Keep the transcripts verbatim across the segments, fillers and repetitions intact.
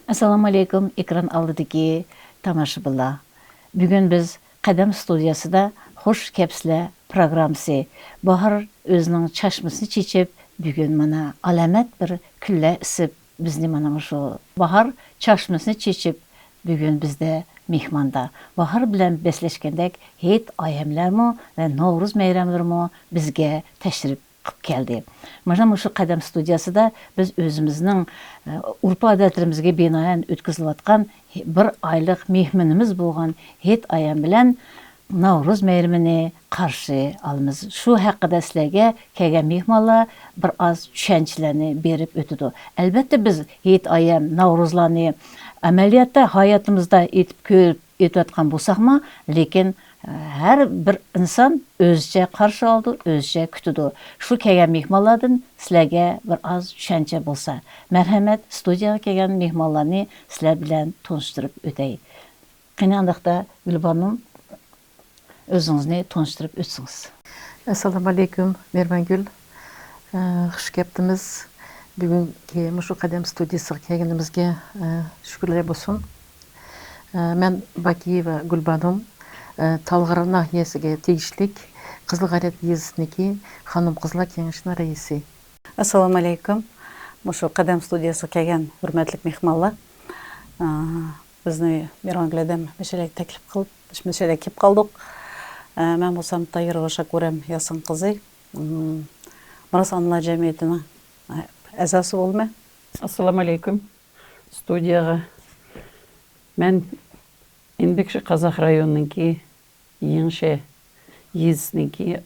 ئەسسالامۇئەلەيكۇم، ئېكران ئالدىدىكى تاماشىبىنلار. بۈگۈن بىز قەدەم ستۇدىيەسىدە خۇش كەپسىلەر پروگراممىسى. باھار ئۆزىنىڭ چاچمىسىنى چېچىپ، بۈگۈن مانا ئالامەت بىر كۈنلەر ئىسىپ، بىزنى مانا مۇشۇ باھار چاچمىسىنى چېچىپ، بۈگۈن بىزدە مېھماندا. باھار بىلەن بەسلەشكەندەك ھېيت ئايەملەرمۇ ۋە نورۇز مەيرەملىرىمۇ بىزگە تەشرىپ قىپ كەلدى. مانا مۇشۇ قەدەم ستۇدىيەسىدە بىز ئۆزىمىزنىڭ، ئە، ئۇرپ-ئادەتلىرىمىزگە بىنائەن ئۆتكۈزۈلۈۋاتقان بىر ئايلىق مېھمىنىمىز بولغان ھېيت ئايەم بىلەن ناۋرۇز مەيرىمىنى قارشى ئالىمىز. شۇ ھەققىدە سىلەرگە كەلگەن مېھمانلار بىر ئاز چۈشەنچىلەرنى بېرىپ ئۆتىدۇ. ئەلۋەتتە، بىز ھېيت ئايەم، ناۋرۇزلارنى ئەمەلىيەتتە ھاياتىمىزدا ئېتىپ كۆرۈپ ئۆتۈۋاتقان بولساقمۇ، لېكىن، ئە، ھەر بىر ئىنسان ئۆزىچە قارشى ئالىدۇ، ئۆزىچە كۈتىدۇ. شۇ كەلگەن مېھمانلاردىن سىلەرگە بىر ئاز چۈشەنچە بولسا. مەرھەمەت، ستۇدىيەگە كەلگەن مېھمانلارنى سىلەر بىلەن تونۇشتۇرۇپ ئۆتەي. قېنى، ئانداقتا گۈلبانۇم، ئۆزىڭىزنى تونۇشتۇرۇپ ئۆتسىڭىز. ئەسسالامۇئەلەيكۇم، مېھرىبانگۈل. ئە، خۇش كەپتىمىز. بۈگۈنكى مۇشۇ قەدەم ستۇدىيەسىگە كەلگىنىمىزگە، ئە، شۈكۈرلەر بولسۇن. ئە، مەن باكىيېۋا گۈلبانۇم، ئە، تالغار ناھىيەسىگە تېگىشلىك قىزىلغەرەت يېزىسىنىڭكى خانىم-قىزلار كېڭىشىنىڭ رەئىسى. ئەسسالامۇئەلەيكۇم. مۇشۇ قەدەم ستۇدىيەسىگە كەلگەن ھۆرمەتلىك مېھمانلار. ئە، بىزنى مېھرىبانگۈل ھەدەم مەشەلەگە تەكلىپ قىلىپ، مەشەلەگە كېلىپ قالدۇق. ئە، مەن بولسام تايىر ۋاشاكۇرەم ياسىن قىزى. ئىم، مىراس ئانىلار جەمئىيىتىنىڭ، ئە، ئەزاسى بولىمەن. ئەسسالامۇئەلەيكۇم. ستۇدىيەگە مەن ئىنبىكشى قازاق رايونىنىڭكى يېڭىشەھەر يېزىسىنىڭكى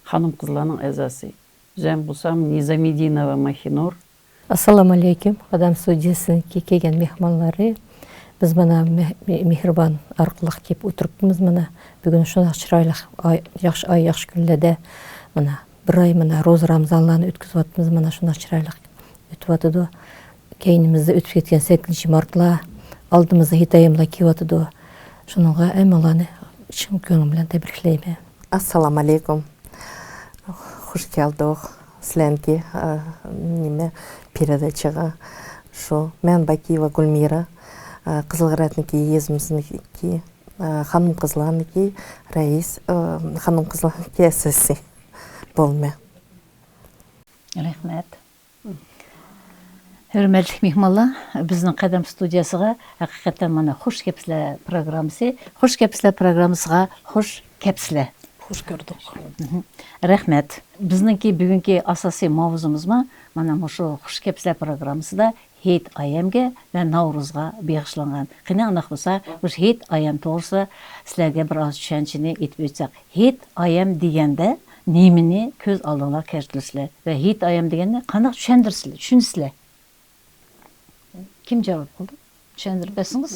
خانىم-قىزلارنىڭ ئەزاسى. ئۆزۈم بولسام نىزامىدىنوۋا ماھىنۇر. ئەسسالامۇئەلەيكۇم. قەدەم ستۇدىيەسىنىڭكى كەلگەن مېھمانلىرى. بىز مانا مېھ-، مېھ-، مېھرىبان ئارقىلىق كېلىپ ئولتۇرۇپتىمىز. مانا بۈگۈن شۇنداق چىرايلىق ئاي، ياخشى ئاي، ياخشى كۈنلەردە مانا بىر ئاي مانا روزا رامىزانلارنى ئۆتكۈزۈۋاتىمىز. مانا شۇنداق چىرايلىق ئۆتۈۋاتىدۇ. كەينىمىزدە ئۆتۈپ كەتكەن سەككىزىنچى مارتلار، ئالدىمىزدا ھېيت ئايەملەر كېلىۋاتىدۇ. شۇنىڭغا ھەممىڭلارنى چىن كۆڭلۈم بىلەن تەبرىكلەيمەن. ئەسسالامۇئەلەيكۇم. خۇش كەلدۇق سىلەرنىڭكى، ئا، نېمە، پېرېداچىغا. شۇ، مەن باكىيېۋا گۈلمىرا، ئا، قىزىلغەرەتنىڭكى يېزىمىزنىڭكى، ئا، خانىم-قىزلارنىڭكى رەئىس، ئا، خانىم-قىزلارنىڭكى ئەزاسى بولىمەن. رەھمەت. ھۆرمەتلىك مېھمانلار، بىزنىڭ قەدەم ستۇدىيەسىغە ھەقىقەتەن مانا خۇش كەپسىلەر پروگراممىسى، خۇش كەپسىلەر پروگراممىسىغا خۇش كەپسىلەر. خۇش كۆردۇق. مھم. رەھمەت. بىزنىڭكى بۈگۈنكى ئاساسىي ماۋزۇمىزمۇ مانا مۇشۇ خۇش كەپسىلەر پروگراممىسىدا ھېيت ئايەمگە ۋە ناۋرۇزغا بېغىشلانغان. قېنى، ئانداق بولسا، مۇشۇ ھېيت ئايەم توغرىسىدا سىلەرگە بىر ئاز چۈشەنچىنى ئېيتىپ ئۆتسەك. ھېيت ئايەم دېگەندە نېمىنى كۆز ئالدىڭلارغا كەلتۈرىسىلەر؟ ۋە ھېيت ئايەم دېگەننى قانداق چۈشەندۈرىسىلەر، چۈشىنىسىلەر؟ كىم جاۋاب قىلىدۇ؟ چۈشەندۈرۈپ بەرسىڭىز.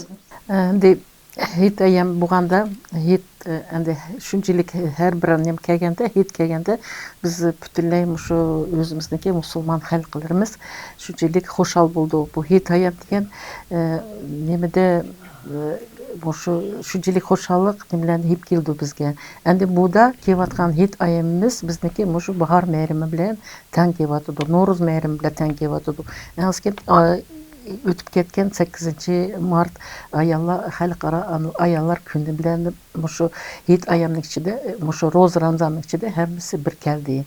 ئەمدى ھېيت ئايەم بولغاندا، ھېيت، ئەمدى شۇنچىلىك ھەر بىر نېمە كەلگەندە، ھېيت كەلگەندە، بىز پۈتۈنلەي مۇشۇ ئۆزىمىزنىڭكى مۇسۇلمان خەلقلىرىمىز شۇنچىلىك خۇشال بولىدۇ. بۇ ھېيت ئايەم دېگەن، ئە، نېمىدە، ئە، مۇشۇ شۇنچىلىك خۇشاللىق نېمىلەرنى ئېلىپ كېلىدۇ بىزگە. ئەمدى بۇدا كېلىۋاتقان ھېيت ئايىمىمىز بىزنىڭكى مۇشۇ باھار مەيرىمى بىلەن تەڭ كېلىۋاتىدۇ، نورۇز مەيرىمى بىلەن تەڭ كېلىۋاتىدۇ. ئەڭسىكىپ، ئا، ئۆتۈپ كەتكەن سەككىزىنچى مارت ئاياللار، خەلقئارا ئان-، ئاياللار كۈنى بىلەن مۇشۇ ھېيت ئايەمنىڭ ئىچىدە، مۇشۇ روزا رامزاننىڭ ئىچىدە ھەممىسى بىر كەلدى.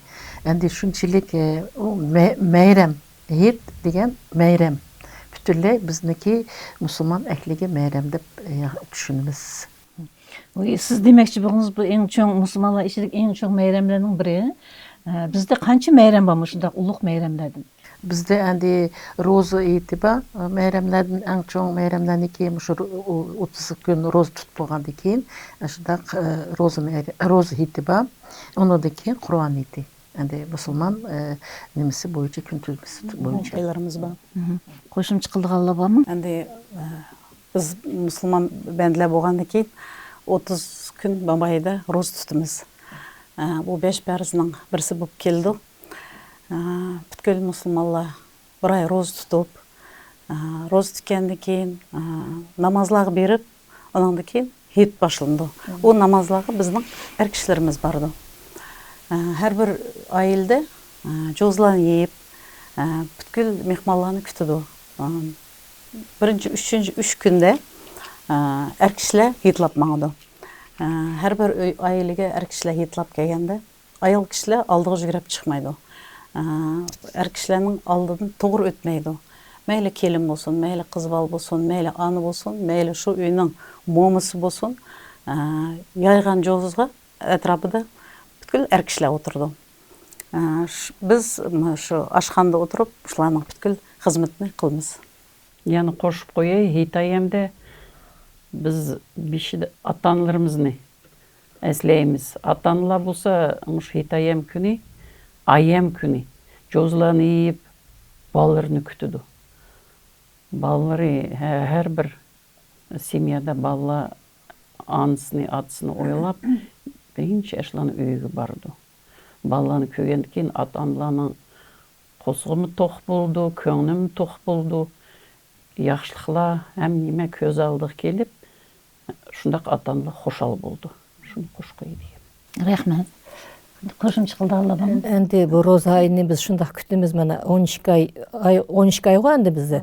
ئەمدى شۇنچىلىك، ئە، ئۇ مە-، مەيرەم، ھېيت دېگەن مەيرەم. پۈتۈنلەي بىزنىڭكى مۇسۇلمان ئەھلىگە مەيرەم دەپ، ئە، چۈشىنىمىز. ۋاي، سىز دېمەكچى بولغىنىڭىز بۇ ئەڭ چوڭ، مۇسۇلمانلار ئىچىدىكى ئەڭ چوڭ مەيرەملەرنىڭ بىرى. ئە، بىزدە قانچە مەيرەم بار مۇشۇنداق ئۇلۇغ مەيرەملەردىن؟ بىزدە ئەمدى روزا ھېيتى بار. مەيرەملەردىن ئەڭ چوڭ مەيرەملەرنىڭكى مۇشۇ ئو-، ئوتتۇز كۈن روزا تۇتۇپ بولغاندىن كېيىن، شۇنداق، ئە، روزا مەيرە-، روزا ھېيتى بار. ئۇنىڭدىن كېيىن قۇربان ھېيتى. ئەمدى مۇسۇلمان، ئە، نېمىسى بويىچە، كۈنتۈزمىسى بويىچە. ئايلىرىمىز بار. مھم. قوشۇمچە قىلىدىغانلار بارمۇ؟ ئەمدى، ئە، بىز مۇسۇلمان بەندىلەر بولغاندىن كېيىن ئوتتۇز كۈن مابەينىدە روزا تۇتىمىز. ئە، بۇ بەش پەرزنىڭ بىرسى بولۇپ كېلىدۇ. ئە، پۈتكۈل مۇسۇلمانلار بىر ئاي روزا تۇتۇپ، ئە، روزا تۇتقاندىن كېيىن، ئە، نامازلارغا بېرىپ، ئۇنىڭدىن كېيىن ھېيت باشلىنىدۇ. مم. ئۇ نامازلارغا بىزنىڭ ئەر كىشىلىرىمىز بارىدۇ. ئە، ھەر بىر ئائىلىدە، ئە، جوزىلارنى يېيىپ، ئە، پۈتكۈل مېھمانلارنى كۈتىدۇ. ئە، بىرىنچى، ئۈچىنچى، ئۈچ كۈندە، ئە، ئەر كىشىلەر ھېيتلاپ ماڭىدۇ. ئە، ھەر بىر ئۆي، ئائىلىگە ئەر كىشىلەر ھېيتلاپ كەلگەندە، ئايال كىشىلەر ئالدىغا يۈگرەپ چىقمايدۇ. ئە، ئەر كىشىلەرنىڭ ئالدىدىن توغرا ئۆتمەيدۇ. مەيلى كېلىن بولسۇن، مەيلى قىز بالا بولسۇن، مەيلى ئانا بولسۇن، مەيلى شۇ ئۆينىڭ مومىسى بولسۇن، ئە، يايغان جوزىغا ئەتراپىدا پۈتكۈل ئەر كىشىلەر ئولتۇرىدۇ. ئە، ش-، بىز مۇ-، شۇ ئاشخانىدا ئولتۇرۇپ، شۇلارنىڭ پۈتكۈل خىزمىتىنى قىلىمىز. يەنە قوشۇپ قوياي، ھېيت ئايەمدە بىز بېشىدا ئاتا-ئانىلىرىمىزنى ئەسلەيمىز. ئاتا-ئانىلار بولسا مۇشۇ ھېيت ئايەم كۈنى، ئايەم كۈنى جوزىلارنى يېيىپ، بالىلىرىنى كۈتىدۇ. بالىلىرى ھە-، ھەر بىر سېميادا بالىلار ئانىسىنى، ئاتىسىنى ئويلاپ، بىرىنچى ئاشۇلارنىڭ ئۆيىگە بارىدۇ. بالىلارنى كۆرگەندىن كېيىن ئاتا-ئانىلارنىڭ قورسىقىمۇ توق بولىدۇ، كۆڭلىمۇ توق بولىدۇ. ياخشىلىقلار ھەم نېمە كۆز ئالدىغا كېلىپ، شۇنداق ئاتا-ئانىلار خۇشال بولىدۇ. شۇنى قوشۇپ قوياي دېگەن. رەھمەت. قوشۇمچە قىلىدىغانلار بارمۇ؟ ئەمدى بۇ روزا ئايىنى بىز شۇنداق كۈتىمىز، مانا، ئون ئىككى ئاي، ئاي، ئون ئىككى ئايغۇ ئەمدى بىزدە.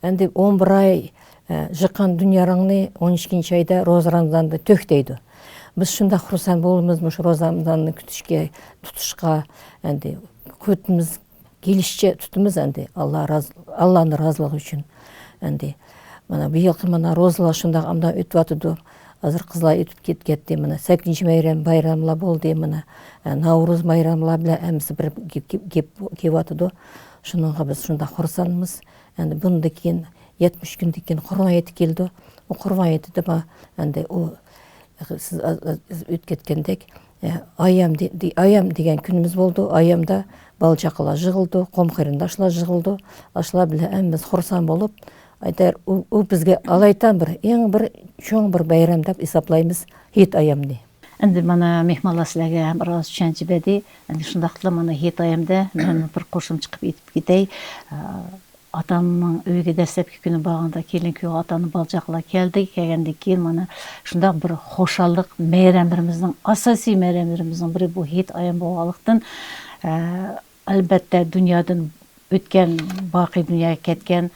ئەمدى ئون بىر ئاي، ئە، يىغقان دۇنيا رەڭنى ئون ئىككىنچى ئايدا روزا رامزاندا تۆكتەيدۇ. بىز شۇنداق خۇرسەن بولىمىز مۇشۇ روزا رامزاننى كۈتۈشكە، تۇتۇشقا، ئەمدى كۈتىمىز. كېلىشىچە تۇتىمىز ئەمدى، ئاللا راز-، ئاللانىڭ رازىلىقى ئۈچۈن ئەمدى. مانا بۇ يىلقى مانا روزىلار شۇنداق ئامدا ئۆتۈۋاتىدۇ. ھازىر قىزلار ئۆتۈپ كېتىپ كەتتى، مانا سەككىنچى بايرام، بايراملار بولدى، مانا، ئە، ناۋرۇز بايراملار بىلەن ھەممىسى بىر گەپ، گەپ، گەپ كېلىۋاتىدۇ. شۇنىڭغا بىز شۇنداق خۇرسەنمىز. ئەمدى بۇندىن كېيىن يەتمىش كۈندىن كېيىن قۇربان ھېيتى كېلىدۇ. ئۇ قۇربان ھېيتىدە ما-، ئەمدى ئۇ سىز ئا-، ئا-، ئۆتكەتكەندەك، ئە، ئايام دې-، دې-، ئايام دېگەن كۈنىمىز بولىدۇ. ئايامدا بالا-چاقىلار يىغىلىدۇ، قوم-قېرىنداشلار يىغىلىدۇ. ئاشۇلار بىلەن ھەممىمىز خۇرسەن بولۇپ، ئەگەر ئۇ، ئۇ بىزگە ئالايىتەن بىر، ئەڭ بىر چوڭ بىر بايرام دەپ ھېسابلايمىز ھېيت ئايامنى. ئەمدى مانا مېھمانلار سىلەرگە ھەم بىراز چۈشەنچە بەردى. ئەمدى شۇنداقلا مانا ھېيت ئايامدا مەن بىر قوشۇمچە قىلىپ ئېيتىپ كېتەي. ئا، ئاتامنىڭ ئۆيىگە دەسلەپكى كۈنى بارغاندا، كېلىن كۈيگە ئاتا-ئانا بالا-چاقىلار كەلدى. كەلگەندىن كېيىن مانا شۇنداق بىر خۇشاللىق مەيرەملىرىمىزنىڭ، ئاساسىي مەيرەملىرىمىزنىڭ بىرى بۇ ھېيت ئايام بولغانلىقتىن، ئە، ئەلبەتتە دۇنيادىن ئۆتكەن، باقىي دۇنياغا كەتكەن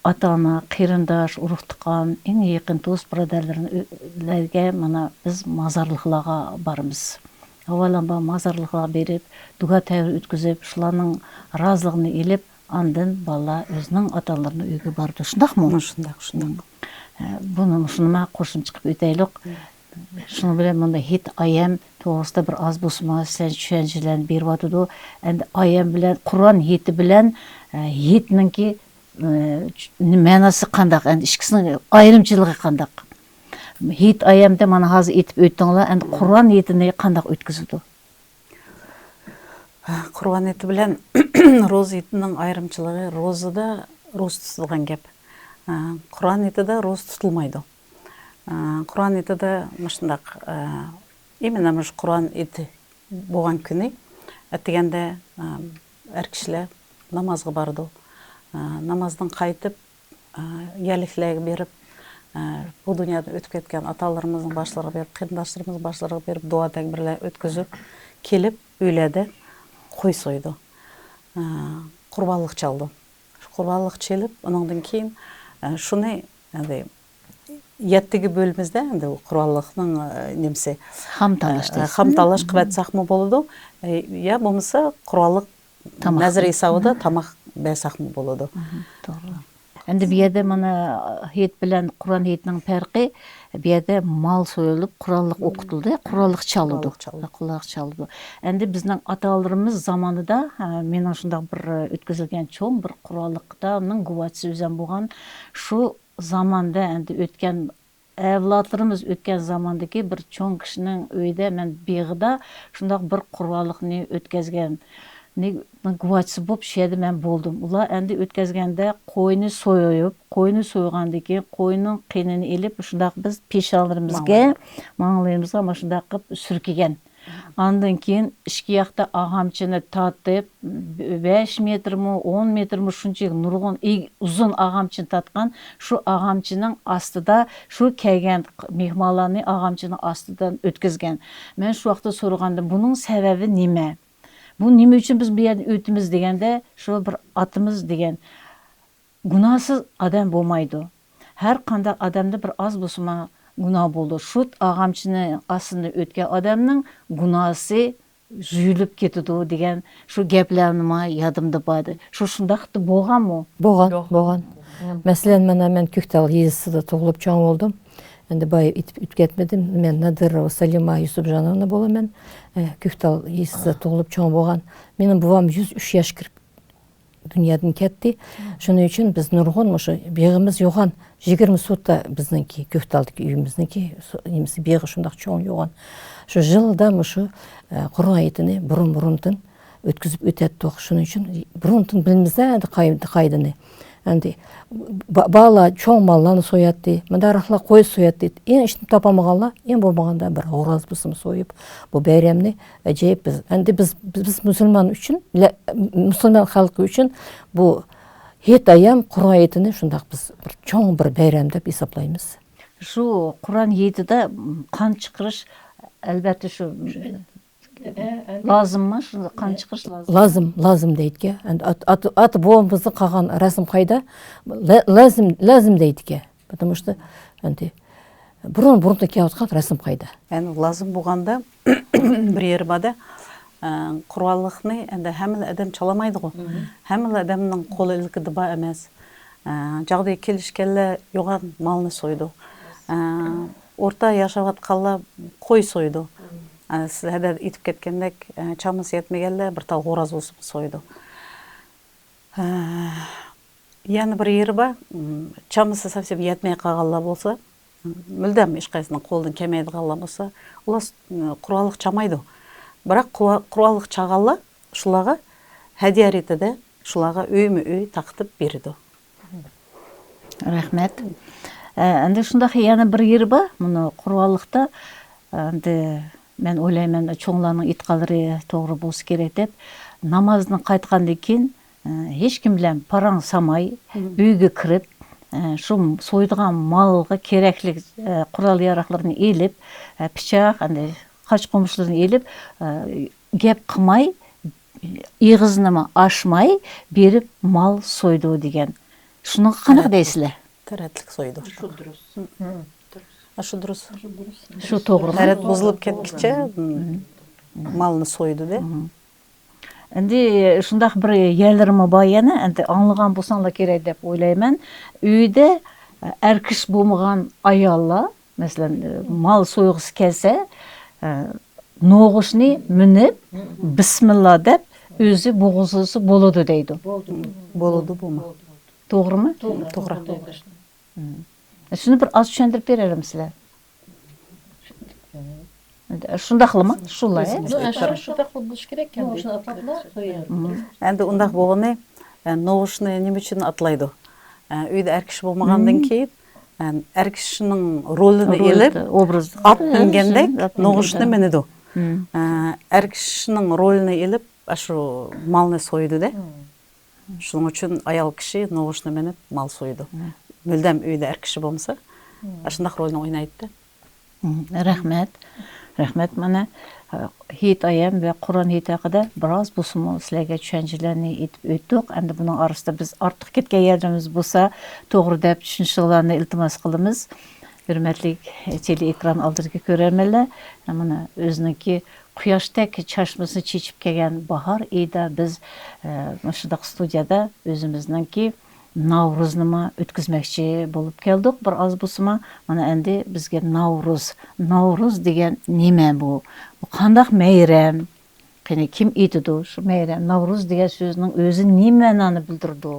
ئاتا-ئانا، قېرىنداش، ئۇرۇق-تۇغقان، ئەڭ يېقىن دوست-بۇرادەرلەرگە مانا بىز مازارلىقلارغا بارىمىز. ئاۋۋالامبار مازارلىقلارغا بېرىپ، دۇئا تەبرىك ئۆتكۈزۈپ، شۇلارنىڭ رازىلىقىنى ئېلىپ، ئاندىن بالىلار ئۆزىنىڭ ئاتا-ئانىلىرىنىڭ ئۆيىگە بارىدۇ. شۇنداقمۇ؟ شۇنداق، شۇنداق. ھە، بۇنى، شۇنىمۇ قوشۇمچە قىلىپ ئۆتەيلۇق. شۇنىڭ بىلەن مۇندا ھېيت ئايەم توغرىسىدا بىر ئاز بولسىمۇ سىلەرگە چۈشەنچىلەرنى بېرىۋاتىدۇ. ئەمدى ئايەم بىلەن، قۇربان ھېيتى بىلەن، ئە، ھېيتنىڭكى، ئە، مەناسى قانداق؟ ئەمدى ئىككىسىنىڭ ئايرىمچىلىقى قانداق؟ ھېيت ئايەمدە مانا ھازىر ئېيتىپ ئۆتتۈڭلار، ئەمدى قۇربان ھېيتىنى قانداق ئۆتكۈزىدۇ؟ قۇربان ھېيتى بىلەن روزا ھېيتىنىڭ ئايرىمچىلىقى، روزىدا روزا تۇتىدىغان گەپ. قۇربان ھېيتىدا روزا تۇتۇلمايدۇ. قۇربان ھېيتىدا مۇشۇنداق، ئىمىنە مۇشۇ قۇربان ھېيتى بولغان كۈنى ئەتىگەندە ئەر كىشىلەر نامازغا بارىدۇ. نامازدىن قايتىپ، ئە، يەرلىكلەرگە بېرىپ، ئە، بۇ دۇنيادىن ئۆتۈپ كەتكەن ئاتالىرىمىزنىڭ باشلىرىغا بېرىپ، قېرىنداشلىرىمىزنىڭ باشلىرىغا بېرىپ دۇئا تەكبىرلەر ئۆتكۈزۈپ كېلىپ، ئۆيلەردە قوي سويىدۇ. ئە، قۇربانلىق چالىدۇ. شۇ قۇربانلىق چېلىپ، ئۇنىڭدىن كېيىن، ئە، شۇنى، ئەمدى، يەتتىگە بۆلىمىزدە، ئەمدى، ئۇ قۇربانلىقنىڭ، ئە، نېمىسى، خام تاللاش ئە، دەيسىز. خام تاللاش قىلىۋەتسەكمۇ بولىدۇ. ئە، يا بولمىسا قۇربانلىق تاماق. نەزىر ھېسابىدا تاماق بەرسەكمۇ بولىدۇ. مم، توغرا. ئەمدى بۇ يەردە مانا ھېيت بىلەن قۇربان ھېيتنىڭ پەرقى، بۇ يەردە مال سويۇلۇپ، قۇربانلىق ئوقۇتۇلدى، قۇربانلىق چالىدۇ. قۇربانلىق چالىدۇ. قۇربانلىق چالىدۇ. ئەمدى بىزنىڭ ئاتا-ئانىلىرىمىز زامانىدا، ھە، مېنىڭ شۇنداق بىر ئۆتكۈزۈلگەن چوڭ بىر قۇربانلىقنىڭ گۇۋاھچىسى ئۆزۈم بولغان شۇ زاماندا، ئەمدى ئۆتكەن ئەۋلادلىرىمىز ئۆتكەن زاماندىكى بىر چوڭ كىشىنىڭ ئۆيىدە مەن بېغىدا شۇنداق بىر قۇربانلىقنى ئۆتكۈزگەن، نى-، گۇۋاچىسى بولۇپ شۇ يەردە مەن بولدۇم. ئۇلار ئەمدى ئۆتكۈزگەندە قوينى سويۇپ، قوينى سويغاندىن كېيىن قوينىڭ قېنىنى ئېلىپ، شۇنداق بىز پېشانىلىرىمىزگە، ماڭلىرىمىزغا مانا شۇنداق قىلىپ سۈركىگەن. ئاندىن كېيىن ئىككى ياقتا ئاغامچىنى تارتىپ، بەش مېتىرمۇ، ئون مېتىرمۇ شۇنچىلىك نۇرغۇن ئى-، ئۇزۇن ئاغامچىنى تارتقان، شۇ ئاغامچىنىڭ ئاستىدا، شۇ كەلگەن مېھمانلارنى ئاغامچىنىڭ ئاستىدىن ئۆتكۈزگەن. مەن شۇ ۋاقىتتا سورىغاندا، بۇنىڭ سەۋەبى نېمە؟ بۇ نېمە ئۈچۈن بىز بۇ يەردىن ئۆتىمىز دېگەندە، شۇ بىر ئاتىمىز دېگەن. گۇناھسىز ئادەم بولمايدۇ. ھەر قانداق ئادەمدە بىر ئاز بولسىمۇ گۇناھ بولىدۇ. شۇ ئاغامچىنى ئاستىدىن ئۆتكەن ئادەمنىڭ گۇناھسى يۇيۇلۇپ كېتىدۇ دېگەن شۇ گەپلەرنىمۇ يادىمدا بار. شۇ شۇنداق بولغانمۇ؟ بولغان، يوق. بولغان. مەسىلەن، مانا مەن كۆكتال يېزىسىدا تۇغۇلۇپ چوڭ بولدۇم. ئەندى بايا ئېيتىپ ئۆتۈپ كەتمىدىم. مەن نادىرова سەلىمە يۈسۈپجانوۋنا بولىمەن. ئە، كۆكتال يېزىسىدا تۇغۇلۇپ چوڭ بولغان. مېنىڭ بوۋام يۈز ئۈچ ياش كىرىپ دۇنيادىن كەتتى. شۇنىڭ ئۈچۈن بىز نۇرغۇن مۇشۇ بېغىمىز يوغان، يىگىرمە سوتا بىزنىڭكى، كۆكتالدىكى ئۆيىمىزنىڭكى سو-، نېمىسى، بېغى شۇنداق چوڭ يوغان. شۇ يىلدا مۇشۇ، ئە، قۇربان ھېيتىنى بۇرۇن-بۇرۇندىن ئۆتكۈزۈپ ئۆتەتتۇق. شۇنىڭ ئۈچۈن بۇرۇندىن بىلىمىز-دە ئەندى قاي-، قايدىنى. ئەندى با-، بالىلار چوڭ ماللارنى سوياتتى، مۇنداقراقلار قوي سوياتتى. ئەڭ ئىشنى تاپالمىغانلار، ئەڭ بولمىغاندا بىر خوراز بولسىمۇ سويۇپ، بۇ بايرامنى ئەجايىپ بىز، ئەندى بىز، بىز، بىز مۇسۇلمان ئۈچۈن، لە-، مۇسۇلمان خەلقى ئۈچۈن بۇ ھېيت ئايام قۇربان ھېيتىنى شۇنداق بىز بىر چوڭ بىر بايرام دەپ ھېسابلايمىز. شۇ قۇربان ھېيتىدە قان چىقىرىش، ئەلۋەتتە، شۇ لازىممۇ؟ شۇ قان چىقىرىش لازىم. لازىم، لازىم دەيدىكەن. ئەندى ئات-، ئات-، ئاتا بوۋامىزدىن قالغان رەسىم قايدا؟ لە-، لازىم، لازىم دەيدىكەن. پاتامۇشتا ئەندى بۇرۇن، بۇرۇندىن كېلىۋاتقان رەسىم قايدا؟ يەنى لازىم بولغاندا بىر يېرى بار-دە، ئە، قۇربانلىقنى ئەندى ھەممىلا ئادەم چالالمايدىغۇ. ھەممىلا ئادەمنىڭ قول ئىلكىدە بار ئەمەس. ئە، چاغدا كېلىشكەنلەر يوغان مالنى سويىدۇ. ئە، ئورتا ياشاۋاتقانلار قوي سويىدۇ. ئە، سىز ھەدەدە ئېيتىپ كەتكەندەك، ئە، چامىسى يەتمىگەنلەر بىر تال خوراز بولسىمۇ سويىدۇ. ئە، يەنە بىر يېرى بار، ئىم، چامىسى سەۋسەم يەتمەي قالغانلار بولسا، مۈلدەم ھېچقايسىنىڭ قولىدىن كەلمەيدىغانلار بولسا، ئۇلار س-، قۇربانلىق چالمايدۇ. بىراق قۇربا-، قۇربانلىق چالغانلار شۇلارغا ھەدىيە رېتىدە شۇلارغا ئۆيمۇ ئۆي تارقىتىپ بېرىدۇ. رەھمەت. ئە، ئەندى شۇنداق يەنە بىر يېرى بار. مۇنۇ قۇربانلىقتا، ئەندى مەن ئويلايمەن، چوڭلارنىڭ ئېيتقانلىرى توغرا بولسا كېرەك دەپ، نامازدىن قايتقاندىن كېيىن، ئە، ھېچكىم بىلەن پاراڭ سالماي، ئۆيگە كىرىپ، ئە، شۇ سويىدىغان مالغا كېرەكلىك، ئە، قورال ياراغلىرىنى ئېلىپ، ئە، پىچاق، ئەندى قاچا قومۇچلىرىنى ئېلىپ، ئە، گەپ قىلماي، ئېغىزىنىمۇ ئاچماي بېرىپ مال سويىدۇ دېگەن. شۇنىڭغا قانداق دەيسىلەر؟ تەرەتلىك سويىدۇ. شۇ دۇرۇس. ھە، شۇ دۇرۇس. شۇ توغرىمۇ؟ تەرەت بۇزۇلۇپ كەتكىچە، مالنى سويىدۇ دە. ئەندى شۇنداق بىر يەرلىرىمۇ بار يەنە، ئەندى ئاڭلىغان بولساڭلار كېرەك دەپ ئويلايمەن. ئۆيدە ئەر كىشى بولمىغان ئاياللار، مەسىلەن، مال سويغۇسى كەلسە، نوغۇچنى مىنىپ، بىسمىللا دەپ ئۆزى بوغۇزلىسا بولىدۇ دەيدۇ. بولىدۇ بۇمۇ. توغرىمۇ؟ توغرا. شۇنى بىر ئاز چۈشەندۈرۈپ بېرەلمىسىلەر؟ شۇنداقلىمۇ؟ شۇلا، ھە؟ شۇنداقلا بولۇشى كېرەك. ئەندى ئۇنداق بولغىنى، ئە، نوغۇچنى نېمە ئۈچۈن ئاتلايدۇ؟ ئە، ئۆيدە ئەر كىشى بولمىغاندىن كېيىن، ئە، ئەر كىشىنىڭ رولىنى ئېلىپ، ئات مىنگەندەك نوغۇچنى مىنىدۇ. ئە، ئەر كىشىنىڭ رولىنى ئېلىپ، ئاشۇ مالنى سويىدۇ-دە. شۇنىڭ ئۈچۈن ئايال كىشى نوغۇچنى مىنىپ مال سويىدۇ. مۈلدەم ئۆيدە ئەر كىشى بولمىسا، ئاشۇنداق رولنى ئوينايدۇ-دە. رەھمەت. رەھمەت. مانا، ھېيت ئايام ۋە قۇربان ھېيت ھەققىدە بىراز بولسىمۇ سىلەرگە چۈشەنچىلەرنى ئېيتىپ ئۆتتۇق. ئەمدى بۇنىڭ ئارىسىدا بىز ئارتۇق كەتكەن يەرلىرىمىز بولسا، توغرا دەپ چۈشىنىشىڭلارنى ئىلتىماس قىلىمىز. ھۆرمەتلىك تېلېئېكران ئالدىدىكى كۆرەرمەنلەر، مانا ئۆزىنىڭكى قۇياشتەك چاچمىسىنى چېچىپ كەلگەن باھار ئېيىدا بىز، ئە، مۇشۇنداق ستۇدىيەدە ئۆزىمىزنىڭكى ناۋرۇزنىمۇ ئۆتكۈزمەكچى بولۇپ كەلدۇق. بىر ئاز بولسىمۇ، مانا ئەمدى بىزگە ناۋرۇز، ناۋرۇز دېگەن نېمە بۇ؟ بۇ قانداق مەيرەم؟ قېنى، كىم ئېيتىدۇ شۇ مەيرەم؟ ناۋرۇز دېگەن سۆزنىڭ ئۆزى نېمە مەنانى بىلدۈرىدۇ؟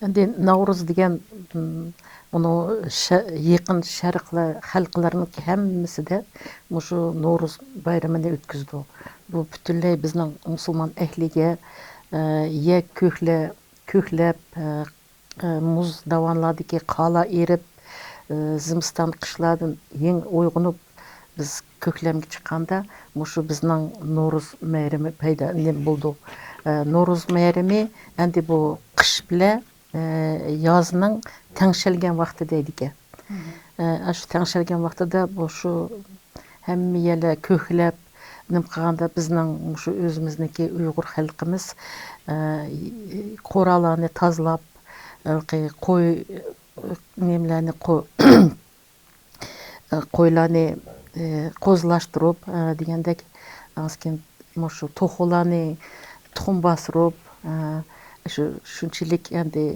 ئەمدى ناۋرۇز دېگەن، م، ئۇنىڭ شە-، يېقىن شەرقلەر خەلقلەرنىڭ ھەممىسىدە مۇشۇ نورۇز بايرىمىنى ئۆتكۈزىدۇ. بۇ پۈتۈنلەي بىزنىڭ مۇسۇلمان ئەھلىگە، ئە، يەر كۆكلە-، كۆكلەپ، ئە، ئە، مۇز داۋانلاردىكى قارلار ئېرىپ، ئە، زىمىستان قىشلاردىن يېڭى ئويغىنىپ، بىز كۆكلەمگە چىققاندا، مۇشۇ بىزنىڭ نورۇز مەيرىمى پەيدا، نېمە بولىدۇ. ئە، نورۇز مەيرىمى ئەمدى بۇ قىش بىلەن، ئە، يازنىڭ تەڭشەلگەن ۋاقتى دەيدىكەن. ئە، ئاشۇ تەڭشەلگەن ۋاقتىدا بۇ شۇ ھەممە يەرلەر كۆكلەپ، نېمە قىلغاندا بىزنىڭ مۇشۇ ئۆزىمىزنىڭكى ئۇيغۇر خەلقىمىز، ئە، قورالارنى تازىلاپ، ھېلىقى قوي، نېمىلەرنى، قويلارنى، ئى، قوزۇلاشتۇرۇپ، ئى، دېگەندەك، ئاندىن كېيىن مۇشۇ توخۇلارنى تۇخۇم باستۇرۇپ، ئى، شۇ، شۇنچىلىك ئەمدى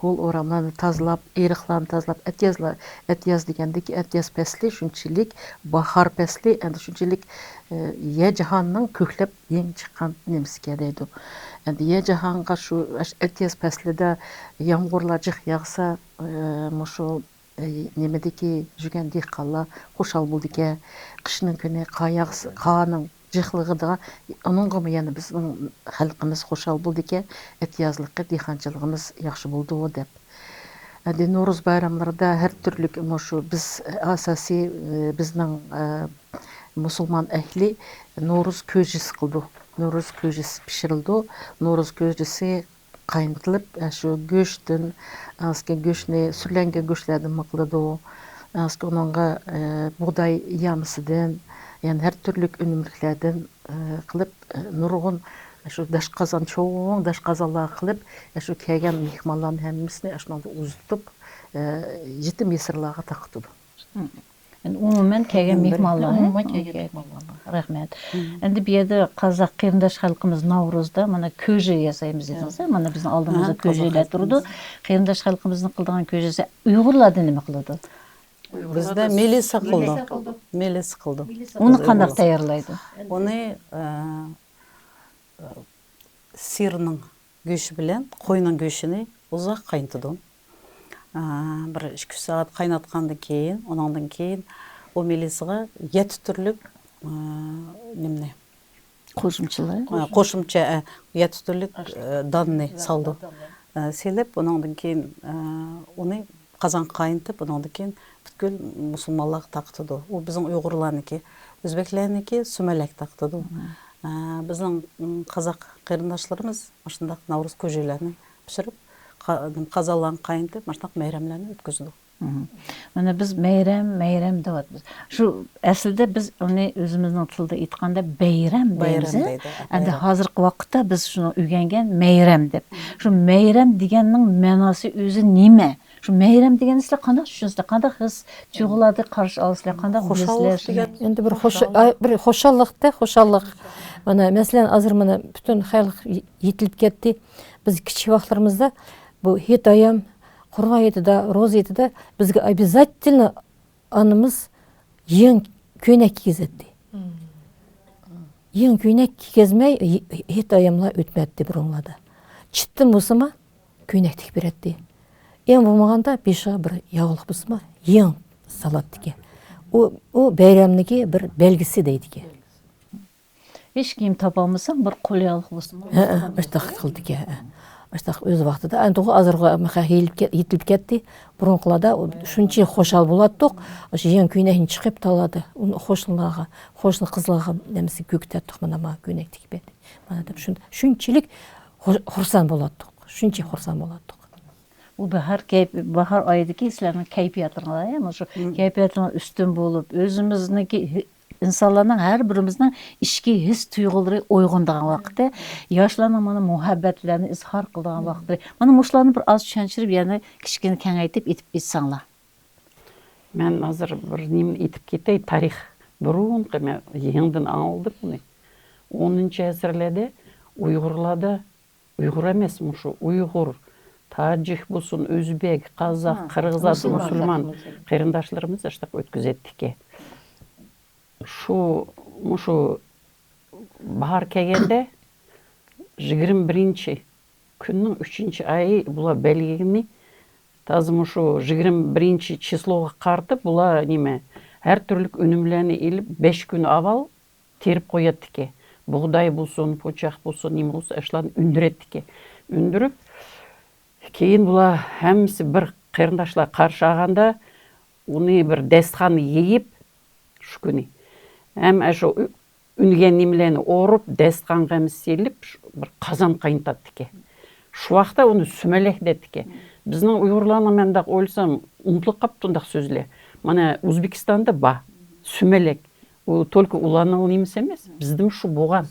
ھول ئوراملارنى تازىلاپ، ئېرىقلارنى تازىلاپ، ئەتىيازلار، ئەتىياز دېگەندىكى ئەتىياز پەسلى شۇنچىلىك، باھار پەسلى ئەمدى شۇنچىلىك، ئى، يەر جاھاننىڭ كۆكلەپ يېڭى چىققان نېمىسىكەن دەيدۇ. ئەمدى يەر جاھانغا شۇ ئەتىياز پەسلىدە يامغۇرلار جىق ياغسا، ئى، مۇشۇ ئى، نېمىدىكى يۈرگەن دېھقانلار خۇشال بولىدىكەن. قىشنىڭ كۈنى قار ياغسا، قارنىڭ جىقلىقىدا ئۇنىڭغىمۇ يەنە بىزنىڭ خەلقىمىز خۇشال بولىدىكەن، ئەتىيازلىقى دېھقانچىلىقىمىز ياخشى بولىدۇ دەپ. ئەمدى نورۇز بايراملىرىدا ھەر تۈرلۈك مۇشۇ بىز ئاساسىي، ئى، بىزنىڭ، ئى، مۇسۇلمان ئەھلى نورۇز كۆجىسى قىلىدۇ. نورۇز كۆجىسى پىشۇرۇلىدۇ. نورۇز كۆجىسى قاينىتىلىپ، ئە، شۇ گۆشتىن، ئاندىن كېيىن گۆشنى سۈرلەنگەن گۆشلەردىنمۇ قىلىدۇ. ئاندىن كېيىن ئۇنىڭغا، ئە، بۇغداي يامىسىدىن، يەنە ھەر تۈرلۈك ئۈنۈملۈكلەردىن، ئە، قىلىپ، ئە، نۇرغۇن شۇ داشقازان، چوڭ داشقازانلارغا قىلىپ، ئە، شۇ كەلگەن مېھمانلارنى ھەممىسىنى ئاشۇنىڭدا ئۇزىتىپ، ئە، يېتىم يېسىرلارغا تارقىتىدۇ. ئەمدى ئومۇمەن كەلگەن مېھمانلار، ھە؟ ئومۇمەن كەلگەن مېھمانلار. رەھمەت. ئەمدى بۇ يەردە قازاق قېرىنداش خەلقىمىز ناۋرۇزدا مانا كۆجە ياسايمىز دېدىڭىز، ھە؟ مانا بىزنىڭ ئالدىمىزدا كۆجىلەر تۇرىدۇ. قېرىنداش خەلقىمىزنىڭ قىلىدىغان كۆجىسى ئۇيغۇرلاردا نېمە قىلىدۇ؟ بىزدە مېلىسا قىلىدۇ. مېلىسا قىلىدۇ. ئۇنى قانداق تەييارلايدۇ؟ ئۇنى، ئە، سىرنىڭ گۆشى بىلەن قوينىڭ گۆشىنى ئۇزاق قاينىتىدۇ. ئا، بىر ئىككى، ئۈچ سائەت قايناتقاندىن كېيىن، ئۇنىڭدىن كېيىن ئۇ مېلىسىغا يەتتە تۈرلۈك، ئا، نېمىنى؟ قوشۇمچىلار؟ ئا، قوشۇمچە، ئە، يەتتە تۈرلۈك، ئە، داننى سالىدۇ. ئە، سېلىپ، ئۇنىڭدىن كېيىن، ئە، ئۇنى قازانغا قاينىتىپ، ئۇنىڭدىن كېيىن پۈتكۈل مۇسۇلمانلارغا تارقىتىدۇ. ئۇ بىزنىڭ ئۇيغۇرلارنىڭكى، ئۆزبەكلەرنىڭكى سۈمەلەك تارقىتىدۇ. ئە، بىزنىڭ، م، قازاق قېرىنداشلىرىمىز مۇشۇنداق ناۋرۇز كۆجىلەرنى پىشۇرۇپ، قا-، قازانلارغا قاينىتىپ، مۇشۇنداق مەيرەملەرنى ئۆتكۈزىدۇ. مانا بىز مەيرەم، مەيرەم دەۋاتىمىز. شۇ ئەسلىدە بىز ئۇنى ئۆزىمىزنىڭ تىلىدا ئېيتقاندا بەيرەم دەيمىز. ئەمدى ھازىرقى ۋاقىتتا بىز شۇنى ئۆگەنگەن مەيرەم دەپ. شۇ مەيرەم دېگەننىڭ مەناسى ئۆزى نېمە؟ شۇ مەيرەم دېگەننى سىلەر قانداق چۈشىنىسىلەر؟ قانداق ھېس تۇيغۇلاردا قارشى ئالىسىلەر؟ قانداق بىلىسىلەر شۇنى؟ ئەمدى بىر خۇش-، ئاي، بىر خۇشاللىقتا، خۇشاللىق. مانا، مەسىلەن، ھازىر مانا پۈتۈن خەلق يېتىلىپ كەتتى. بىز كىچىك ۋاقىتلىرىمىزدا بۇ ھېيت ئايام، قۇربان ھېيتىدا، روزا ھېيتىدا بىزگە ئوبيازاتېلنو ئانىمىز يېڭى كۆينەك كىيگۈزەتتى. يېڭى كۆينەك كىيگۈزمەي ھېيت ئاياملار ئۆتمەيتتى بۇرۇنلاردا. چىتتىن بولسىمۇ كۆينەك تىكىپ بېرەتتى. ئەڭ بولمىغاندا بېشىغا بىر ياغلىق بولسىمۇ يېڭى سالاتتىكەن. ئۇ، ئۇ بايرامنىڭكى بىر بەلگىسى دەيدىكەن. ھېچ كىيىم تاپالمىساڭ، بىر قول ياغلىق بولسىمۇ. ھە، ھە، ئاشتاق قىلدىكەن، ھە. ئاشتاق ئۆز ۋاقتىدا، ئەنتۇغۇ ئازرىغا يېتىلىپ كەتتى. بۇرۇنقىلاردا شۇنچە خۇشال بولاتتۇق، ئاشۇ يېڭى كۆينەكنى چىقىپ تاللادا، ئۇنى قوشنىلارغا، قوشنا قىزلارغا نېمىسى كۆكتەتتۇق، مانا، مانا كۆينەك تىكىپ بەردى. مانا دەپ شۇن-، شۇنچىلىك خۇ-، خۇرسەن بولاتتۇق، شۇنچە خۇرسەن بولاتتۇق. بۇ باھار كەيپ-، باھار ئايىدىكى سىلەرنىڭ كەيپىياتىڭلار، يا، مانا شۇ كەيپىياتىڭلار ئۈستۈن بولۇپ، ئۆزىمىزنىڭكى ھى-، ئىنسانلارنىڭ ھەر بىرىمىزنىڭ ئىچكى ھېس تۇيغۇلىرى ئويغىنىدىغان ۋاقتى، ياشلارنىڭ مانا مۇھەببەتلەرنى ئىزھار قىلىدىغان ۋاقتى. مانا مۇشۇلارنى بىر ئاز چۈشەنچىرىپ، يەنە كىچىككىنە كېڭەيتىپ ئېيتىپ ئېيتساڭلار. مەن ھازىر بىر نېمىنى ئېيتىپ كېتەي، تارىخ. بۇرۇنقى، مەن يېڭىدىن ئاڭلىدىم بۇنى. ئونىنچى ئەسىرلەردە ئۇيغۇرلاردا، ئۇيغۇر ئەمەس، مۇشۇ ئۇيغۇر، تاجىك بولسۇن، ئۆزبېك، قازاق، قىرغىزلار، مۇسۇلمان قېرىنداشلىرىمىز ئاشتاق ئۆتكۈزەتتىكەن. شۇ، مۇشۇ باھار كەلگەندە، يىگىرمە بىرىنچى كۈننىڭ ئۈچىنچى ئايى بۇلار بەلگىلىگىنى، تازا مۇشۇ يىگىرمە بىرىنچى چىسلوغا قارىتىپ، بۇلار نېمە، ھەر تۈرلۈك ئۈنۈملەرنى ئېلىپ، بەش كۈن ئاۋۋال تېرىپ قوياتتىكەن. بۇغداي بولسۇن، پۇرچاق بولسۇن، نېمە بولسا، ئاشۇلارنى ئۈندۈرەتتىكەن. ئۈندۈرۈپ، كېيىن بۇلار ھەممىسى بىر قېرىنداشلار قارشى ئالغاندا، ئۇنى بىر دەستىخاننى يېيىپ، شۇ كۈنى ھەم ئاشۇ ئۈ-، ئۈنگەن نېمىلەرنى ئورۇپ، دەستىخانغا ھەممىسى سېلىپ، شۇ بىر قازان قاينىتاتتىكەن. شۇ ۋاقىتتا ئۇنى سۈمەلەك دەيتتىكەن. بىزنىڭ ئۇيغۇرلارنىڭ، مەن مۇنداق ئويلىسام، ئۇنتۇلۇپ قاپتۇ ئۇنداق سۆزلەر. مانا، ئۆزبېكىستاندا بار، سۈمەلەك. ئۇ تولكا ئۇلارنىڭ نېمىسى ئەمەس، بىزدىمۇ شۇ بولغان.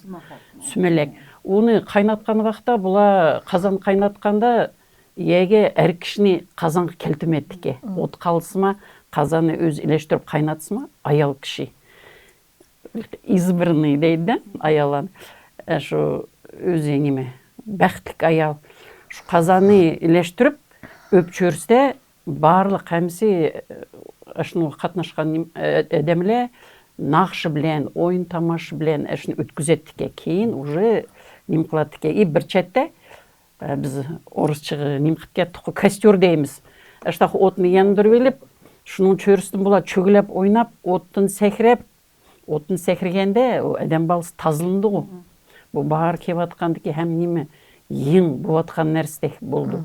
سۈمەلەك. ئۇنى قايناتقان ۋاقىتتا، بۇلار قازان قايناتقاندا، يەرگە ئەر كىشىنى قازانغا كەلتۈرمەيتتىكەن. ئوت قالسىما، قازاننى ئۆزى ئىلەشتۈرۈپ قايناتسىما، ئايال كىشى. ئىزبىرنى دەيدۇ-دە، ئاياللار. ئە، شۇ ئۆزى نېمە، بەختلىك ئايال. شۇ قازاننى ئىلەشتۈرۈپ، ئۆپ چۆرسە، بارلىق ھەممىسى، ئە، شۇنىڭغا قاتناشقان نېم-، ئە، ئادەملەر ناخشا بىلەن، ئويۇن تاماشا بىلەن ئە، شۇنى ئۆتكۈزەتتىكەن. كېيىن ئۇژې نېمە قىلاتتىكەن. ئى، بىر چەتتە، ئە، بىز ئورۇسچىغا نېمە قىلىپ كەتتۇققۇ، كاستيۇر دەيمىز. ئاشۇنداق ئوتنى ياندۇرۇۋېلىپ، شۇنىڭ چۆرىسىدىن بۇلار چۆگىلەپ ئويناپ، ئوتتىن سەكرەپ، ئوتتىن سەكرىگەندە ئۇ ئادەم بالىسى تازىلىنىدىغۇ. بۇ باھار كېلىۋاتقاندىكى ھەم نېمە يېڭى بولۇۋاتقان نەرسىدەك بولىدۇ.